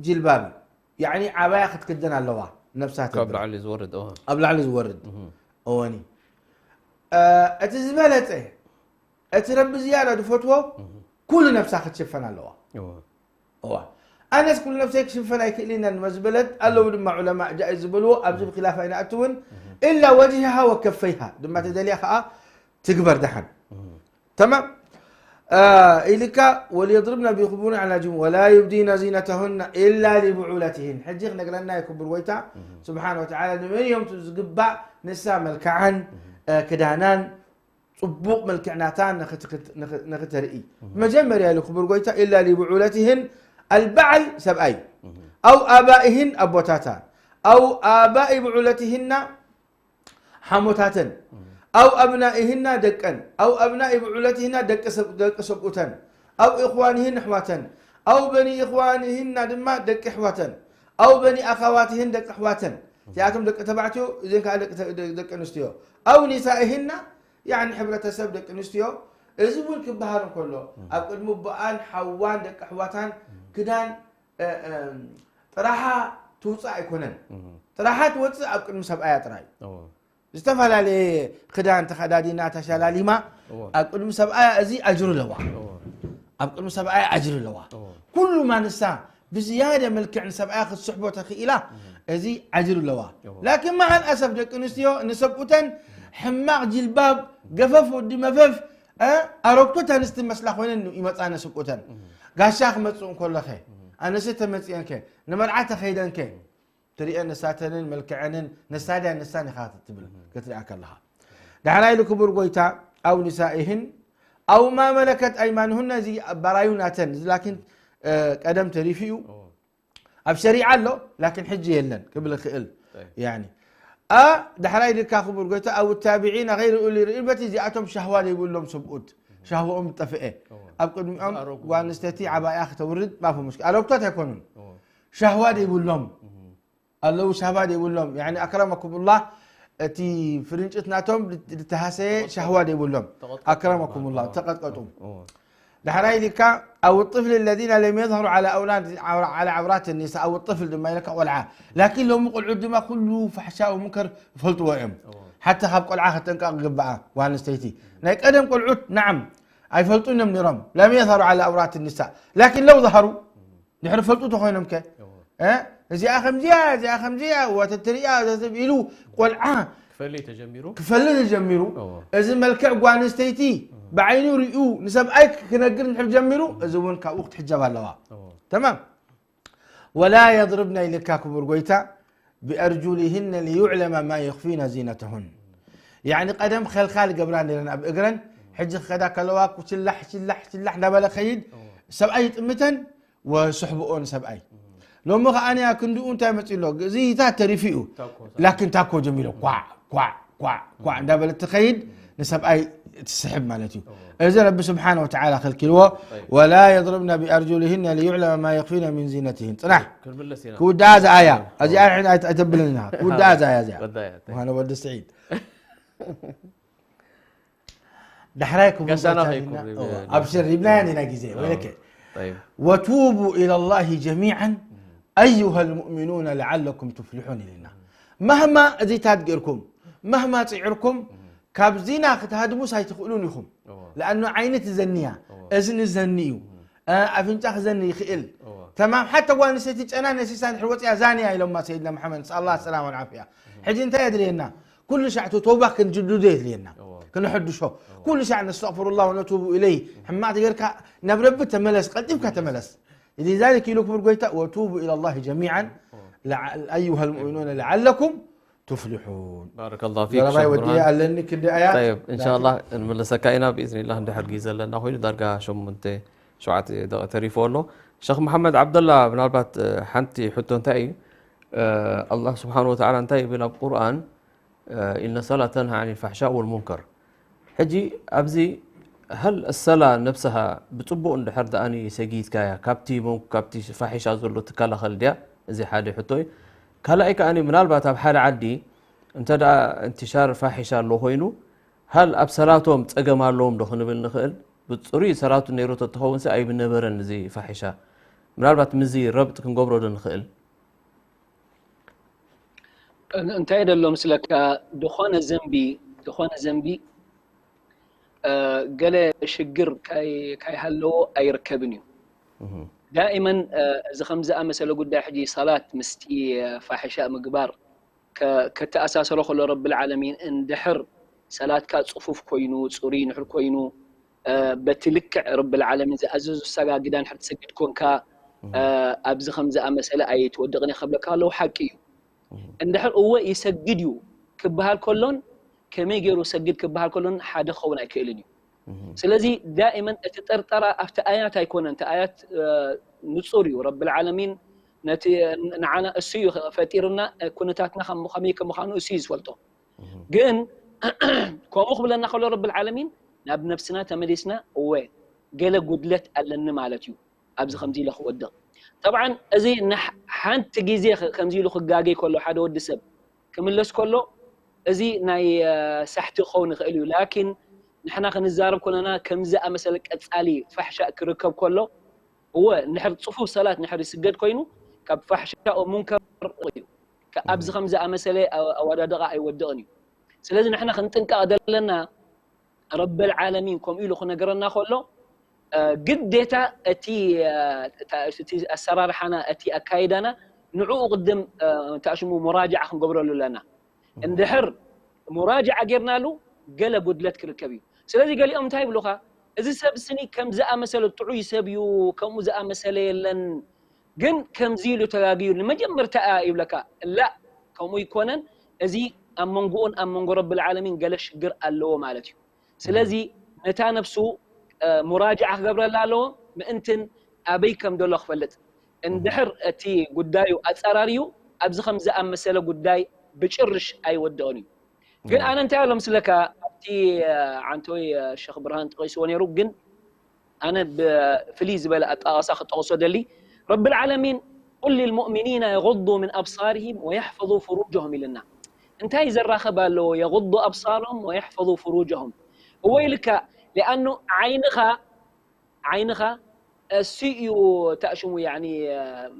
ጅልባብ እዩ። ያዕኒ ዓባያ ክትክደን ኣለዋ ነብሳ ካብ ተብላ። ላዕሊ ዝወርድ፣ እወ። ኣብ ላዕሊ ዝወርድ። እወኒ። እ፣ እቲ ዝበለጸ፣ እቲ ረቢ ዝያዳ ዝፈትዎ፣ ኩሉ ነብሳ ክትሽፈን ኣለዋ። እወ። እዋ። ኣነስ ኩሉ ነብሰይ ክሽፈን ኣይክእልን እየ ንመ ዝበለት፣ ኣለዉ ድማ ዑለማ ጃኢዝ ዝበልዎ፣ ኣብዚ ብኺላፍ ኣይንኣትውን። ኢላ ወጅሃ ወከፈይሃ ድማ ተደልያ ኸዓ ትግበር ደሓን። ተማም። እ፣ ኢልካ ወልየድርብነ ቢኹሙርህን ዓላ ጅዩብህን ወላ ዩብዲነ ዚነተሁነ ኢላ ሊቡዑለትህን። ሕጂ ክነግረና እዩ ክቡር ጎይታ ስብሓን ወተዓላ ንመን እዮም ዝግባእ ንሳ መልክዓን፣ እ፣ ክዳናን ጽቡቕ መልክዕ ናታ ንኽት-፣ ንኽ-፣ ንኽተርኢ። መጀመርያ ኢሉ ክቡር ጎይታ፣ ኢላ ሊብዑለትህን፣ ኣልበዓል ሰብኣይ፣ ኣው ኣባኢህን ኣቦታታ፣ ኣው ኣባኢ ብዑለትህና ሓሞታተን፣ ኣው ኣብናኢህና ደቀን፣ ኣው ኣብናኢ ብዑለትህና ደቂ ሰብ-፣ ደቂ ሰብኡተን፣ ኣው ኢኽዋንህን ኣሕዋተን፣ ኣው በኒ ኢኽዋንህና ድማ ደቂ ኣሕዋተን፣ ኣው በኒ ኣኻዋትህን ደቂ ኣሕዋተን። እዚኣቶም ደቂ ተባዕትዮ፣ እዚን ከዓ ደቂ ተ-፣ ደ-፣ ደቂ ኣንስትዮ። ኣው ኒሳኢህና፣ ያዕኒ ሕብረተሰብ ደቂ ኣንስትዮ፣ እዚ እውን ክበሃል እንከሎ፣ ኣብ ቅድሚ ኣቦኣን ሓዋን ደቂ ኣሕዋታን ክዳን፣ እ፣ እ፣ ጥራሓ ትውፅእ ኣይኮነን። ጥራሓ ትወፅእ ኣብ ቅድሚ ሰብኣያ ጥራይ። እዎ። ዝተፈላለየ ክዳን ተኸዳዲና ተሸላሊማ እዎ። ኣብ ቅድሚ ሰብኣያ እዚ ኣጅሩ ኣለዋ። እዎ። ኣብ ቅድሚ ሰብኣያ ኣጅሩ ኣለዋ። እዎ። ኩሉ ማንሳ ብዝያደ መልክዕ ንሰብኣያ ክትስሕቦ ተኽኢላ፣ እዚ ኣጅሩ ኣለዋ። እዎ። ላኪን መዓል ኣሰፍ ደቂ ኣንስትዮ ንሰብኡተን ሕማቕ ጅልባብ፣ ገፈፍ ወዲ መፈፍ፣ እ፣ ኣረግቶት ኣንስቲ መስላ ኮይነን ይመፃ ንሰብኡተን። ጋሻ ክመፅኡ እንከሎኸ፣ ኣነስ ተመፅኤንከ፣ ንመርዓ ተኸይደንከ፣ ትሪኤን ንሳተንን መልክዐንን ንሳ ድያ ንሳን ኢኻ ትብል ክትሪኣ ከለኻ። ዳሕራይ ኢሉ ክቡር ጎይታ፣ ኣው ኒሳኢህን ኣው ማ መለከት ኣይማንሁና፣ እዚ ባራዩ ናተን፣ እዚ ላኪን፣ እ፣ ቀደም ተሪፉ እዩ። እዎ። ኣብ ሸሪዓ ኣሎ፣ ላኪን ሕጂ የለን ክብል ይኽእል። ጠይብ። ያኒ፣ ኣ፣ ዳሕራይ ኢልካ ክቡር ጎይታ፣ ኣው ታቢዒና ገይሪ ኡሊ ርኢበቲ፣ እዚኣቶም ሻህዋ ዘይብሎም ሰብኡት፣ ሻህዋኦም ዝጠፍኤ። እዎ። ኣብ ቅድሚኦም ዝኣረጉ። ጓል ኣንስተይቲ ዓባያ ክተውርድ ማፊ ሙሽኪል። ኣረግቶት ኣይኮኑን። እዎ። ሻህዋ ዘይብሎም። ኣለዉ ሻህዋ ዘይብሎም። ያኒ ኣክረመኩሙላህ፣ እቲ ፍርንጭት ናቶም ዝተሃሰየ ተቐጥቀጡ። ሻህዋ ዘይብሎም። ተቐጥቀጡ ኣክረመኩሙላህ፣ ይበሃል። ተቐጥቀጡ። እዎ። ዳሕራይ ኢልካ፣ ኣው ጥፍል ለዚነ ለም የዝሀሩ ዓላ ኣውላድ፣ ዓላ ዓውራት ኒሳ፣ ኣው ጥፍል ድማ ኢልካ ቆልዓ። ላኪን ሎሚ ቆልዑት ድማ ኩሉ ፋሕሻ ወሙንከር ይፈልጥዎ እዮም። እዎ። ሓታ ካብ ቆልዓ ክጠንቀቕ ይግብኣ ጓል ኣንስተይቲ። ናይ ቀደም ቆልዑት፣ ናዓም፣ ኣይፈልጡን እዮም ነይሮም። ለም የዝሀሩ ዓላ ኣውራት ኒሳ። ላኪን ለው ዝሀሩ፣ ድሕሪ ፈልጡ ተኾይኖም ከ? እዎ። እ? እዚኣ ከምዚያ፣ እዚኣ ከምዚያ፣ ወተትሪኣ፣ ዘተብ ኢሉ ቆልዓ ክፈልይ ተጀሚሩ። ክፈልይ ተጀሚሩ። እዎ። እዚ መልክዕ ጓል ኣንስተይቲ ብዓይኑ ሪኡ ንሰብኣይ ክነግር እንድሕር ጀሚሩ፣ እዚ እውን ካብኡ ክትሕጀብ ኣለዋ። እዎ። ተማም። ወላ የድርብና ኢልካ ክቡር ጎይታ፣ ብኣርጁሊህነ ሊዩዕለመ ማ ዩኽፊነ ዚነተሁን። ያዕኒ ቀደም ኸልኻል ገብራ ነይረን ኣብ እግረን፣ ሕጂ ክኸዳ ከለዋ ኩችላሕ፣ ችላሕ፣ ችላሕ እንዳበለ ኸይድ፣ እዎ። ሰብኣይ ይጥምተን፣ ወስሕብኦ ንሰብኣይ። ሎሚ ኸኣ ንያ ክንድኡ እንታይ መጺኡ ኣሎ? ግዝይታት ተሪፉ እዩ። ታኮ፣ ላኪን ታኮ ጀሚሩ፣ ኳዕ፣ ኳዕ፣ ኳዕ፣ ኳዕ እንዳበለት ትኸይድ፣ ንሰብኣይ ትስሕብ ማለት እዩ። እዎ። እዚ ረቢ ስብሓነ ወተዓላ ከልኪልዎ፣ ጠይብ። ወላ የድርብነ ብኣርጁሊሂነ ሊዩዕለመ ማ ዩኽፊነ ሚን ዚነቲሂን። ጽናሕ። ክንምለስ ኢና። ክውድኣ ዝኣያ። እዎ። እዚኣ ንሕና ኣይተ-፣ ኣይተብልን ኢና። ክውድኣ ዝኣያ እዚኣ። ወዳያ፣ ጠይብ። ምዃነ ወዲ ስዒድ። ዳሕራይ ክቡር ጋሻና ጎይታ ከይኩን ዲና? ሪብ-፣ ኦ፣ ሪብ-፣ ኣብሽር፣ ሪብናያ ኒና ግዜ፣ ኦ፣ ወይለከ። ጠይብ። ወቱቡ ኢለላሂ ጀሚዓን ኣዩሃ ልሙእሚኑነ ለዓለኩም ቱፍሊሑን ኢልና። ማህማ እዚታት ገይርኩም፣ ማህማ ጽዒርኩም፣ ካብ ዚና ክትሃድሙስ ኣይትኽእሉን ኢኹም። ኦ። ለኣኑ ዓይኒ ትዘንያ፣ ኦ። እዝኒ ዘኒ እዩ። እ፣ ኣፍንጫ ክዘኒ ይኽእል። ኦ። ተማም፣ ሓታ ጓል ኣንስተይቲ ጨና ነሲሳ እንድሕር ወፂኣ ዛንያ ኢሎማ ሰይድና መሓመድ፣ ነስኣሉላህ ሰላም ወልዓፍያ። ሕጂ እንታይ የድልየና? ኩሉ ሻዕ እቲ ተውባ ክንጅድዶ የድልየና። እዎ። ክነሐድሾ። እዎ። ኩሉ ሻዕ ነስተግፍሩላህ ወነቱቡ ኢለይህ። ሕማቕ ጌርካ ናብ ረቢ ተመለስ፣ ቀልጢፍካ ተመለስ። لذلك ኢሉ ክብል ጎይታ وتوبوا إلى الله جميعا أيها المؤمنون لعلكم تفلحون። ባረከላሁ ፊክ ዘረባይ ሸኽ ወዲየ ብርሃን። ኣለኒ ክንደይ ኣያት ጠይብ እንሻላ እንምለሰካ ኢና ብኢዝኒላህ። እንድሕር ግዜ ዘለና ኮይኑ ዳርጋ ሸሙንተ ሸውዓተ ደቂ ተሪፎ ኣሎ። ሸኽ መሓመድ ዓብደላ ምናልባት እ፣ ሓንቲ ሕቶ እንታይ እዩ እ፣ ኣላህ ስብሓን ወተዓላ እንታይ ይብል ኣብ ቁርኣን እ፣ إن الصلاة تنهى عن الفحشاء والمنكر ሕጂ ኣብዚ هل الصلاة نفسها ብፅቡቕ እንድሕር ደኣኒ ሰጊድካያ ካብቲ ሙን- ካብቲ ፋሒሻ ዘሎ ትከላኸል ድያ? እዚ ሓደ ሕቶ እዩ። ካልኣይ ከኣ ምናልባት ኣብ ሓደ ዓዲ እንተ ደኣ እንትሻር ፋሒሻ ኣሎ ኮይኑ هل ኣብ ሰላቶም ፀገም ኣለዎም ዶ ክንብል ንኽእል? ብፅሩይ ሰላቱ ነይሩ ተትኸውን ሲ ኣይምነበረን እዚ ፋሒሻ። ምናልባት ምዚ ረብጥ ክንገብሮ ዶ ንኽእል? እንታይ ደሎ ምስለካ ዝኾነ ዘንቢ ዝኾነ ዘንቢ እ፣ ገለ ሽግር ካይ- ካይሃለዎ ኣይርከብን እዩ። ዳኢመን እ፣ እዚ ከም ዝኣመሰለ ጉዳይ ሕጂ ሰላት ምስቲ እ፣ ፋሕሻ ምግባር ከ- ከተኣሳሰሮ ከሎ ረብል ዓለሚን እንድሕር ሰላትካ ፅፉፍ ኮይኑ ፅሩይ ንሕር ኮይኑ እ፣ በቲ ልክዕ ረብል ዓለሚን ዝኣዘዙ ሰጋግዳ ንሕር ትሰግድ ኮንካ እ፣ ኣብዚ ከም ዝኣመሰለ ኣይትወድቕን እየ ከብለካ ከለዉ ሓቂ እዩ። እንድሕር እወ ይሰግድ እዩ ክበሃል ከሎን ከመይ ገይሩ ሰግድ ክበሃል ከሎን ሓደ ክኸውን ኣይክእልን እዩ። ስለዚ ዳኢመን እቲ ጠርጠራ ኣብቲ ኣያት ኣይኮነን፣ እቲ ኣያት እ፣ ንጹር እዩ። ረብል ዓለሚን ነቲ ንዓና እሱ እዩ ፈጢርና፣ እ፣ ኩነታትና ከም- ከመይ ከም ምዃኑ እሱ እዩ ዝፈልጦ። ግን ከምኡ ክብለና ከሎ ረብል ዓለሚን ናብ ነብስና ተመሊስና እወ ገለ ጉድለት ኣለኒ ማለት እዩ ኣብዚ ከምዚ ኢለ ክወድቕ። ጠብዓን እዚ ንሕ- ሓንቲ ግዜ ከ- ከምዚ ኢሉ ክጋገይ ከሎ ሓደ ወዲ ሰብ ክምለስ ከሎ እዚ ናይ እ፣ ሳሕቲ ክኸውን ይኽእል እዩ። ላኪን ንሕና ክንዛረብ ከለና ከምዚ ኣመሰለ ቀጻሊ ፋሕሻ ክርከብ ከሎ እወ እንድሕር ፅፉፍ ሰላት እንድሕር ይስገድ ኮይኑ ካብ ፋሕሻ ሙንከር እዩ። ከ- ኣብዚ ከም ዝኣመሰለ ኣወ- ኣወዳድቓ ኣይወድቕን እዩ። ስለዚ ንሕና ክንጥንቀቕ ዘለና ረበል ዓለሚን ከምኡ ኢሉ ክነገረና ከሎ እ፣ ግዴታ እቲ እ፣ እታ- እቲ ኣሰራርሓና እቲ ኣካይዳና ንዕኡ ቅድም እ፣ እንታይ ሽሙ ሙራጅዓ ክንገብረሉ ኣለና። እንድሕር ሙራጅዓ ጌርናሉ ገለ ጉድለት ክርከብ እዩ። ስለዚ ገሊኦም እንታይ ይብሉኻ፣ እዚ ሰብ ስኒ ከም ዝኣመሰለ ጥዑይ ሰብ እዩ፣ ከምኡ ዝኣመሰለ የለን፣ ግን ከምዚ ኢሉ ተጋግዩ ንመጀመርታ እያ ይብለካ። ላ ከምኡ ይኮነን። እዚ ኣብ መንጎኡን ኣብ መንጎ ረብል ዓለሚን ገለ ሽግር ኣለዎ ማለት እዩ። ስለዚ ነታ ነብሱ እ፣ ሙራጅዓ ክገብረላ ኣለዎ ምእንትን ኣበይ ከም ደሎ ክፈልጥ። እንድሕር እቲ ጉዳዩ ኣፀራርዩ ኣብዚ ከም ዝኣመሰለ ጉዳይ ብጭርሽ ኣይወድቕን እዩ። ግን ኣነ እንታይ ኣሎ ምስለካ ኣብቲ እ፣ ዓንተወይ እ፣ ሸኽ ብርሃን ጠቒስዎ ነይሩ። ግን ኣነ ብፍልይ ዝበለ ኣጠቓቕሳ ክጠቕሶ ደሊ ረብል ዓለሚን قل للمؤمنين يغضوا من أبصارهم ويحفظوا فروجهم ኢልና እንታይ ዘራኸብ ኣለዎ يغضوا أبصارهم ويحفظوا فروجهم እወ ኢልካ لأنه ዓይንኻ ዓይንኻ እሱ እዩ ታእሽሙ ያኒ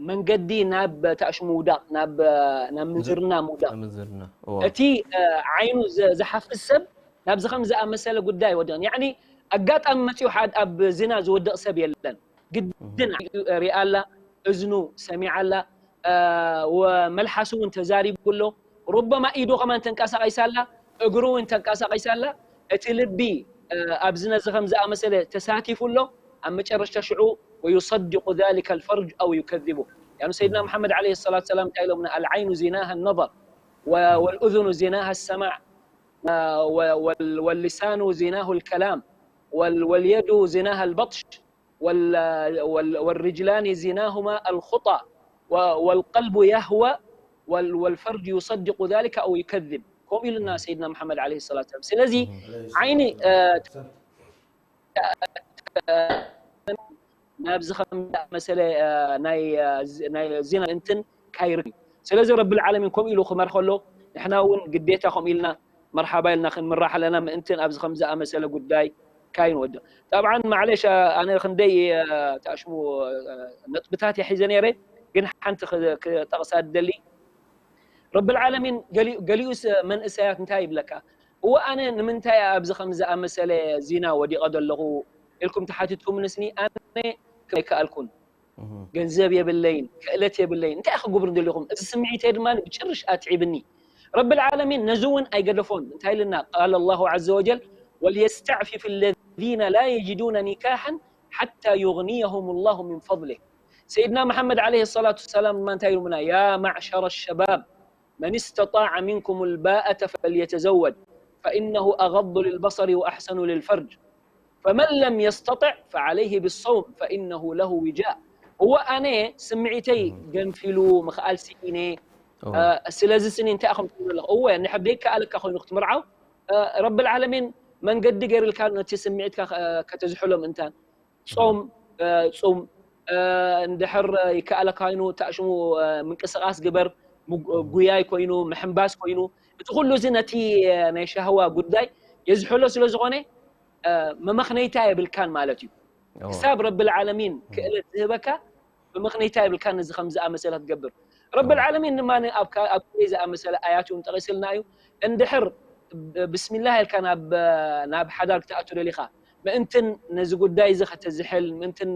መንገዲ ናብ ታእሽሙ ውዳቕ ናብ ናብ ምንዝርና ምውዳቕ ምንዝርና እዋ እቲ እ፣ ዓይኑ ዘ- ዝሓፍስ ሰብ ናብዚ ከም ዝኣመሰለ ጉዳይ ወደቕን ያኒ ኣጋጣሚ መፂኡ ሓደ ኣብ ዝና ዝወደቕ ሰብ የለን ግድን ሪኣላ እዝኑ ሰሚዓላ እ፣ ወመልሓሱ እውን ተዛሪቡ ኣሎ ሩበማ ኢዱ ከማን ተንቀሳቒሳላ እግሩ እውን ተንቀሳቒሳላ እቲ ልቢ እ፣ ኣብዚ ነዚ ከም ዝኣመሰለ ተሳቲፉ ኣሎ ኣብ መጨረሽታ ሽዑ ويصدق ذلك الفرج أو يكذبه يعني سيدنا محمد عليه الصلاة والسلام እንታይ ኢሎምና العين زناها النظر و- والأذن زناها السماع و- و- وال- واللسان زناه الكلام وال- واليد زناها البطش وال- وال- والرجلان زناهما الخطى و- والقلب يهوى وال- والفرج يصدق ذلك أو يكذب ከምኡ ኢሉና ሰይድና መሓመድ ዓለይሂ ሰላቱ ወሰላም ስለዚ ዓይኒ እ፣ ናብዚ ከም መሰለ እ፣ ናይ እ፣ ዚ- ናይ ዚና እንትን ካይርግ እዩ ስለዚ ረብል ዓለሚን ከምኡ ኢሉ ክመር ከሎ ንሕና እውን ግዴታ ከምኡ ኢልና መርሓባ ኢልና ክንምራሕ ኣለና ምእንትን ኣብዚ ከም ዝኣመሰለ ጉዳይ ካይንወድቕ ጠብዓን ማዕለሽ ኣነ ክንደይ እ፣ ተኣሽሙ እ፣ ነጥብታት እየ ሒዘ ነይረ ግን ሓንቲ ክ- ክጠቕሳ ደሊ ረብል ዓለሚን ገሊኡ- ገሊኡስ መንእሰያት እንታይ ይብለካ እወ ኣነ ንምንታይ ኣብዚ ከም ዝኣመሰለ ዚና ወዲቐ ዘለኹ ኢልኩም ተሓቲትኩም ንስኒ ኣነ ኣይከኣልኩን ገንዘብ የብለይን ክእለት የብለይን እንታይ ክጉብር ደሊኹም እዚ ስምዒተይ ድማ ብጭርሽ ኣትዒብኒ ረብል ዓለሚን ነዚ እውን ኣይገደፎን እንታይ ኢልና ቃል ኣላሁ ዘ ወጀል وليستعفف الذين لا يجدون نكاحا حتى يغنيهم الله من فضله ሰይድና መሓመድ ዓለይሂ ሰላቱ ወሰላም ድማ እንታይ ኢሉና? ያ ማዕሸረ ሸባብ መን ስተጣዐ ሚንኩም ልባኣተ ፈልየተዘወድ ፈኢነሁ ኣገዱ ልልበሰሪ ወኣሕሰኑ ልልፈርጅ ፈመን ለም የስተጥዕ ፈዓለይህ ብሰውም ፈኢነሁ ለሁ ዊጃእ። እወ ኣነ ስምዒተይ ገንፊሉ ምኽኣል ስኢነ። ስለዚ ስኒ እንታይ ኢኹም ትብሉ ኣለኹ? እወ እንድሕር ደይከኣለካ ኮይኑ ክትምርዓው ረብል ዓለሚን መንገዲ ገይርልካ ነቲ ስምዒትካ ከተዝሕሎ ምእንታን ጾም ጹም፣ እንድሕር ይከኣለካ ኮይኑ ተኣሽሙ ምንቅስቃስ ግበር፣ ጉያይ ኮይኑ ምሕንባስ ኮይኑ፣ እቲ ኩሉ እዚ ነቲ ናይ ሻህዋ ጉዳይ የዝሕሎ ስለ ዝኾነ መመኽነይታ የብልካን ማለት እዩ። ክሳብ ረብል ዓለሚን ክእለት ዝህበካ መመኽነይታ የብልካን ነዚ ከም ዝኣመሰለ ክትገብር። ረብል ዓለሚን ድማ ኣብ ክንደይ ዝኣመሰለ ኣያት እውን ጠቒስልና እዩ። እንድሕር ብስሚላህ ኢልካ ናብ ሓዳር ክትኣቱ ደሊኻ ምእንትን ነዚ ጉዳይ እዚ ከተዝሕል ምእንትን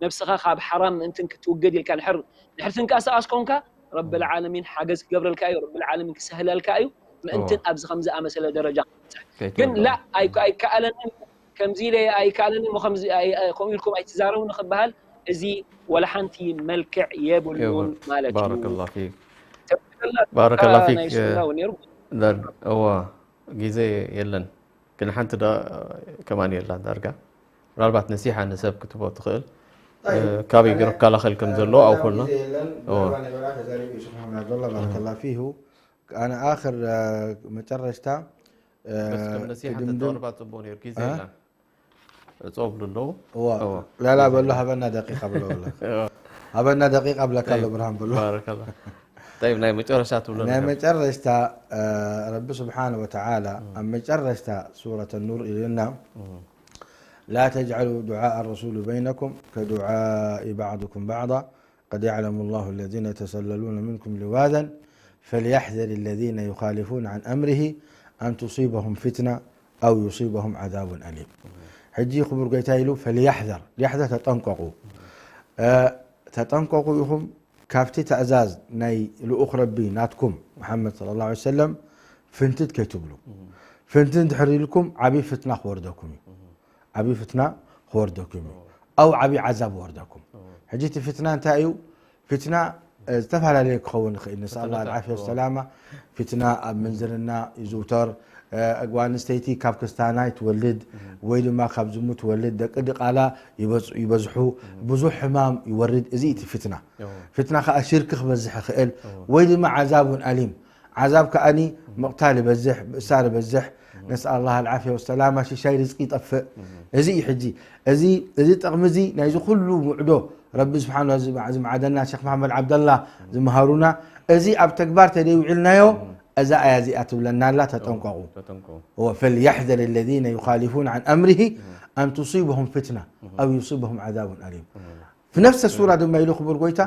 ነብስኻ ካብ ሓራም ምእንትን ክትውገድ ኢልካ ድሕር ድሕር ትንቀሳቐስ ኮንካ ረብል ዓለሚን ሓገዝ ክገብረልካ እዩ። ረብል ዓለሚን ክሰህለልካ እዩ። ምእንትን ኣብዚ ከም ዝኣመሰለ ደረጃ ክትበፅሕ ግን ላ ኣይከኣለንን ከምዚ ኢለ ኣይከኣለንን ከምኡ ኢልኩም ኣይትዛረቡ ንክበሃል እዚ ወላ ሓንቲ መልክዕ የብሉን ማለት እዩ። ባረከላ ፊክ ባረከላ ፊክ። እዋ ግዜ የለን ግን ሓንቲ ከማን የላ ዳርጋ ምናልባት ነሲሓ ንሰብ ክትቦ ትኽእል ካበይ ገይሩ ክከላኸል ከም ዘለዎ ኣው ኮልና ባረከላ ፊሁ ኣነ ኣኽር መጨረሽታ ነሲሓ ተተወርባ ፅቡቅ ነይሩ ግዜ የላ ጾም ኣለዉ ላላ በሎ ሃበና ደቂቃ ብሎ ሃበና ደቂቃ ብለካ ኣሎ ብርሃን በሎ ናይ መጨረሻ ትብሎ ናይ መጨረሽታ ረቢ ስብሓን ወተዓላ ኣብ መጨረሽታ ሱረት ኑር ኢልና لا تجعلوا دعاء الرسول بينكم كدعاء بعضكم بعضا قد يعلم الله الذين يتسللون منكم لواذا فليحذر الذين يخالفون عن أمره أن تصيبهم فتنة أو يصيبهم عذاب أليم ሕጂ ክቡር ጎይታ ኢሉ فليحذر ليحذر ተጠንቀቁ ተጠንቀቁ ኢኹም ካብቲ ትእዛዝ ናይ ልኡኽ ረቢ ናትኩም መሓመድ صلى الله عليه وسلم ፍንትት ከይትብሉ ፍንትት እንድሕር ኢልኩም ዓብዪ ፍትና ክወርደኩም እዩ ዓብዪ ፍትና ክወርደኩም እዩ ኣው ዓብዪ ዓዛብ ወርደኩም ሕጂ እቲ ፍትና እንታይ እዩ ፍትና ዝተፈላለየ ክኸውን ይኽእል ንስ ኣላ ዓፍያ ሰላማ ፍትና ኣብ ምንዝርና ይዝውተር ጓል ኣንስተይቲ ካብ ክስታናይ ትወልድ ወይ ድማ ካብ ዝሙ ትወልድ ደቂ ድቃላ ይበዝሑ ብዙሕ ሕማም ይወርድ እዚ እቲ ፍትና ፍትና ከዓ ሽርክ ክበዝሕ ይኽእል ወይ ድማ ዓዛቡን ኣሊም ዓዛብ ከኣኒ ምቕታል ይበዝሕ ምእሳር ይበዝሕ ነስኣል ኣላህ ኣልዓፍያ ወሰላማ ሽሻይ ርዝቂ ይጠፍእ እዚ እዩ ሕጂ እዚ እዚ ጥቕሚ እዚ ናይዚ ኩሉ ውዕዶ ረቢ ስብሓን ዝመዓደና ሸክ መሓመድ ዓብደላ ዝመሃሩና እዚ ኣብ ተግባር ተደይውዕልናዮ እዛ ኣያ እዚኣ ትብለና ኣላ ተጠንቀቑ ፈልያሕዘር ለዚነ ዩኻሊፉን ዓን ኣምሪሂ ኣን ቱሲበሁም ፍትና ኣው ዩሲበሁም ዓዛቡን ኣሊም في نفس السورة ድማ ኢሉ ክቡር ጎይታ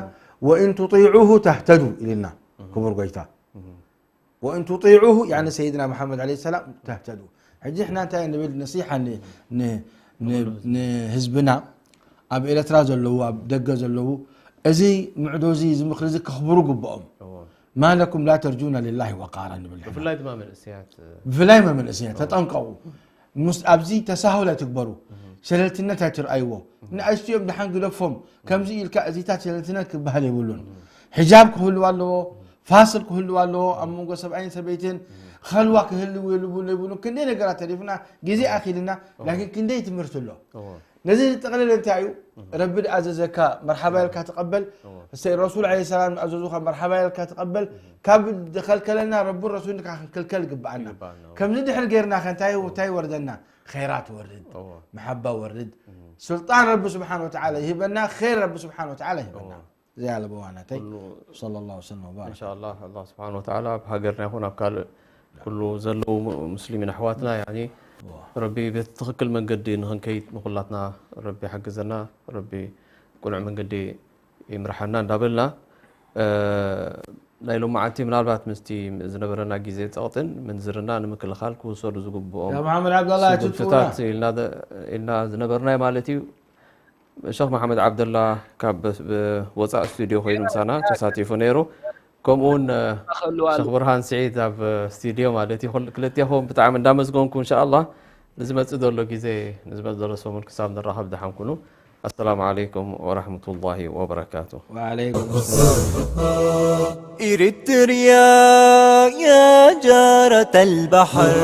وإن تطيعوه تهتدوا ኢልና ክቡር ጎይታ وإن تطيعوه يعني سيدنا محمد عليه السلام تهتدوا ሕጂ ሕና እንታይ ንብል ነሲሓ ንህዝብና ኣብ ኤለትራ ዘለዉ ኣብ ደገ ዘለዉ እዚ ምዕዶ እዚ እዚ ምክሪ እዚ ከኽብሩ ግብኦም ما لكم لا ترجون لله وقارا ንብል ብፍላይ ድማ መንእሰያት ብፍላይ መንእሰያት ተጠንቀቑ ኣብዚ ተሳሁል ኣይትግበሩ ሸለልትነት ኣይትርኣይዎ ንኣሽትኦም ድሓን ግደፎም ከምዚ ኢልካ እዚታት ሸለልትነት ክበሃል የብሉን ሕጃብ ክህልዋ ኣለዎ ፋስል ክህልዋ ኣለዎ ኣብ መንጎ ሰብኣይን ሰበይትን ኸልዋ ክህልው የልቡን የብሉን ክንደይ ነገራት ተሪፍና ግዜ ኣኪልና ላኪን ክንደይ ትምህርቲ ኣሎ ነዚ ዝጠቕልል እንታይ እዩ ረቢ ዝኣዘዘካ መርሓባ ኢልካ ትቐበል ረሱል ለ ሰላም ዝኣዘዙካ መርሓባ ኢልካ ትቐበል ካብ ዝኸልከለና ረቡን ረሱልን ክንክልከል ይግብኣና ከምዚ ድሕር ገይርና ከ እንታይ እንታይ ይወርደና ኸይራት ወርድ መሓባ ወርድ ስልጣን ረቢ ስብሓን ወተዓላ ይህበና ኸይር ረቢ ስብሓን ወተዓላ ይህበና እዚኣ ለበዋ ናተይ صلى الله وسلم وبارك إن شاء الله الله سبحانه وتعالى ኣብ ሃገርና ይኹን ኣብ ካልእ ኩሉ ዘለዉ ሙስሊሚን ኣሕዋትና ያኒ ረቢ በቲ ትኽክል መንገዲ ንኽንከይድ ንኹላትና ረቢ ሓግዘና ረቢ ቁኑዕ መንገዲ ይምርሓና እንዳበልና ናይ ሎማዓንቲ ምናልባት ምስቲ ዝነበረና ግዜ ፀቕጥን ምንዝርና ንምክልኻል ክውሰዱ ዝግብኦም መሓመድ ዓብዳላ ትፍትፉና ኢልና ዝነበርናይ ማለት እዩ ሸኽ መሓመድ ዓብደላ ካብ ወፃእ ስቱዲዮ ኮይኑ ምሳና ተሳቲፉ ነይሩ ከምኡውን ሸኽ ብርሃን ስዒድ ኣብ ስቱዲዮ ማለት እዩ ክልቴኹም ብጣዕሚ እንዳመዝገንኩ እንሻ ኣላ ንዝመፅእ ዘሎ ግዜ ንዝመፅእ ዘሎ ሰሙን ክሳብ ንራኸብ ደሓንኩኑ السلام عليكم ورحمة الله وبركاته. وعليكم السلام. إريتريا يا جارة البحر،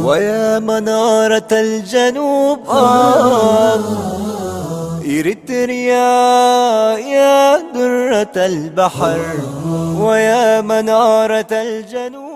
ويا منارة الجنوب، آه. إريتريا يا درة البحر، ويا منارة الجنوب.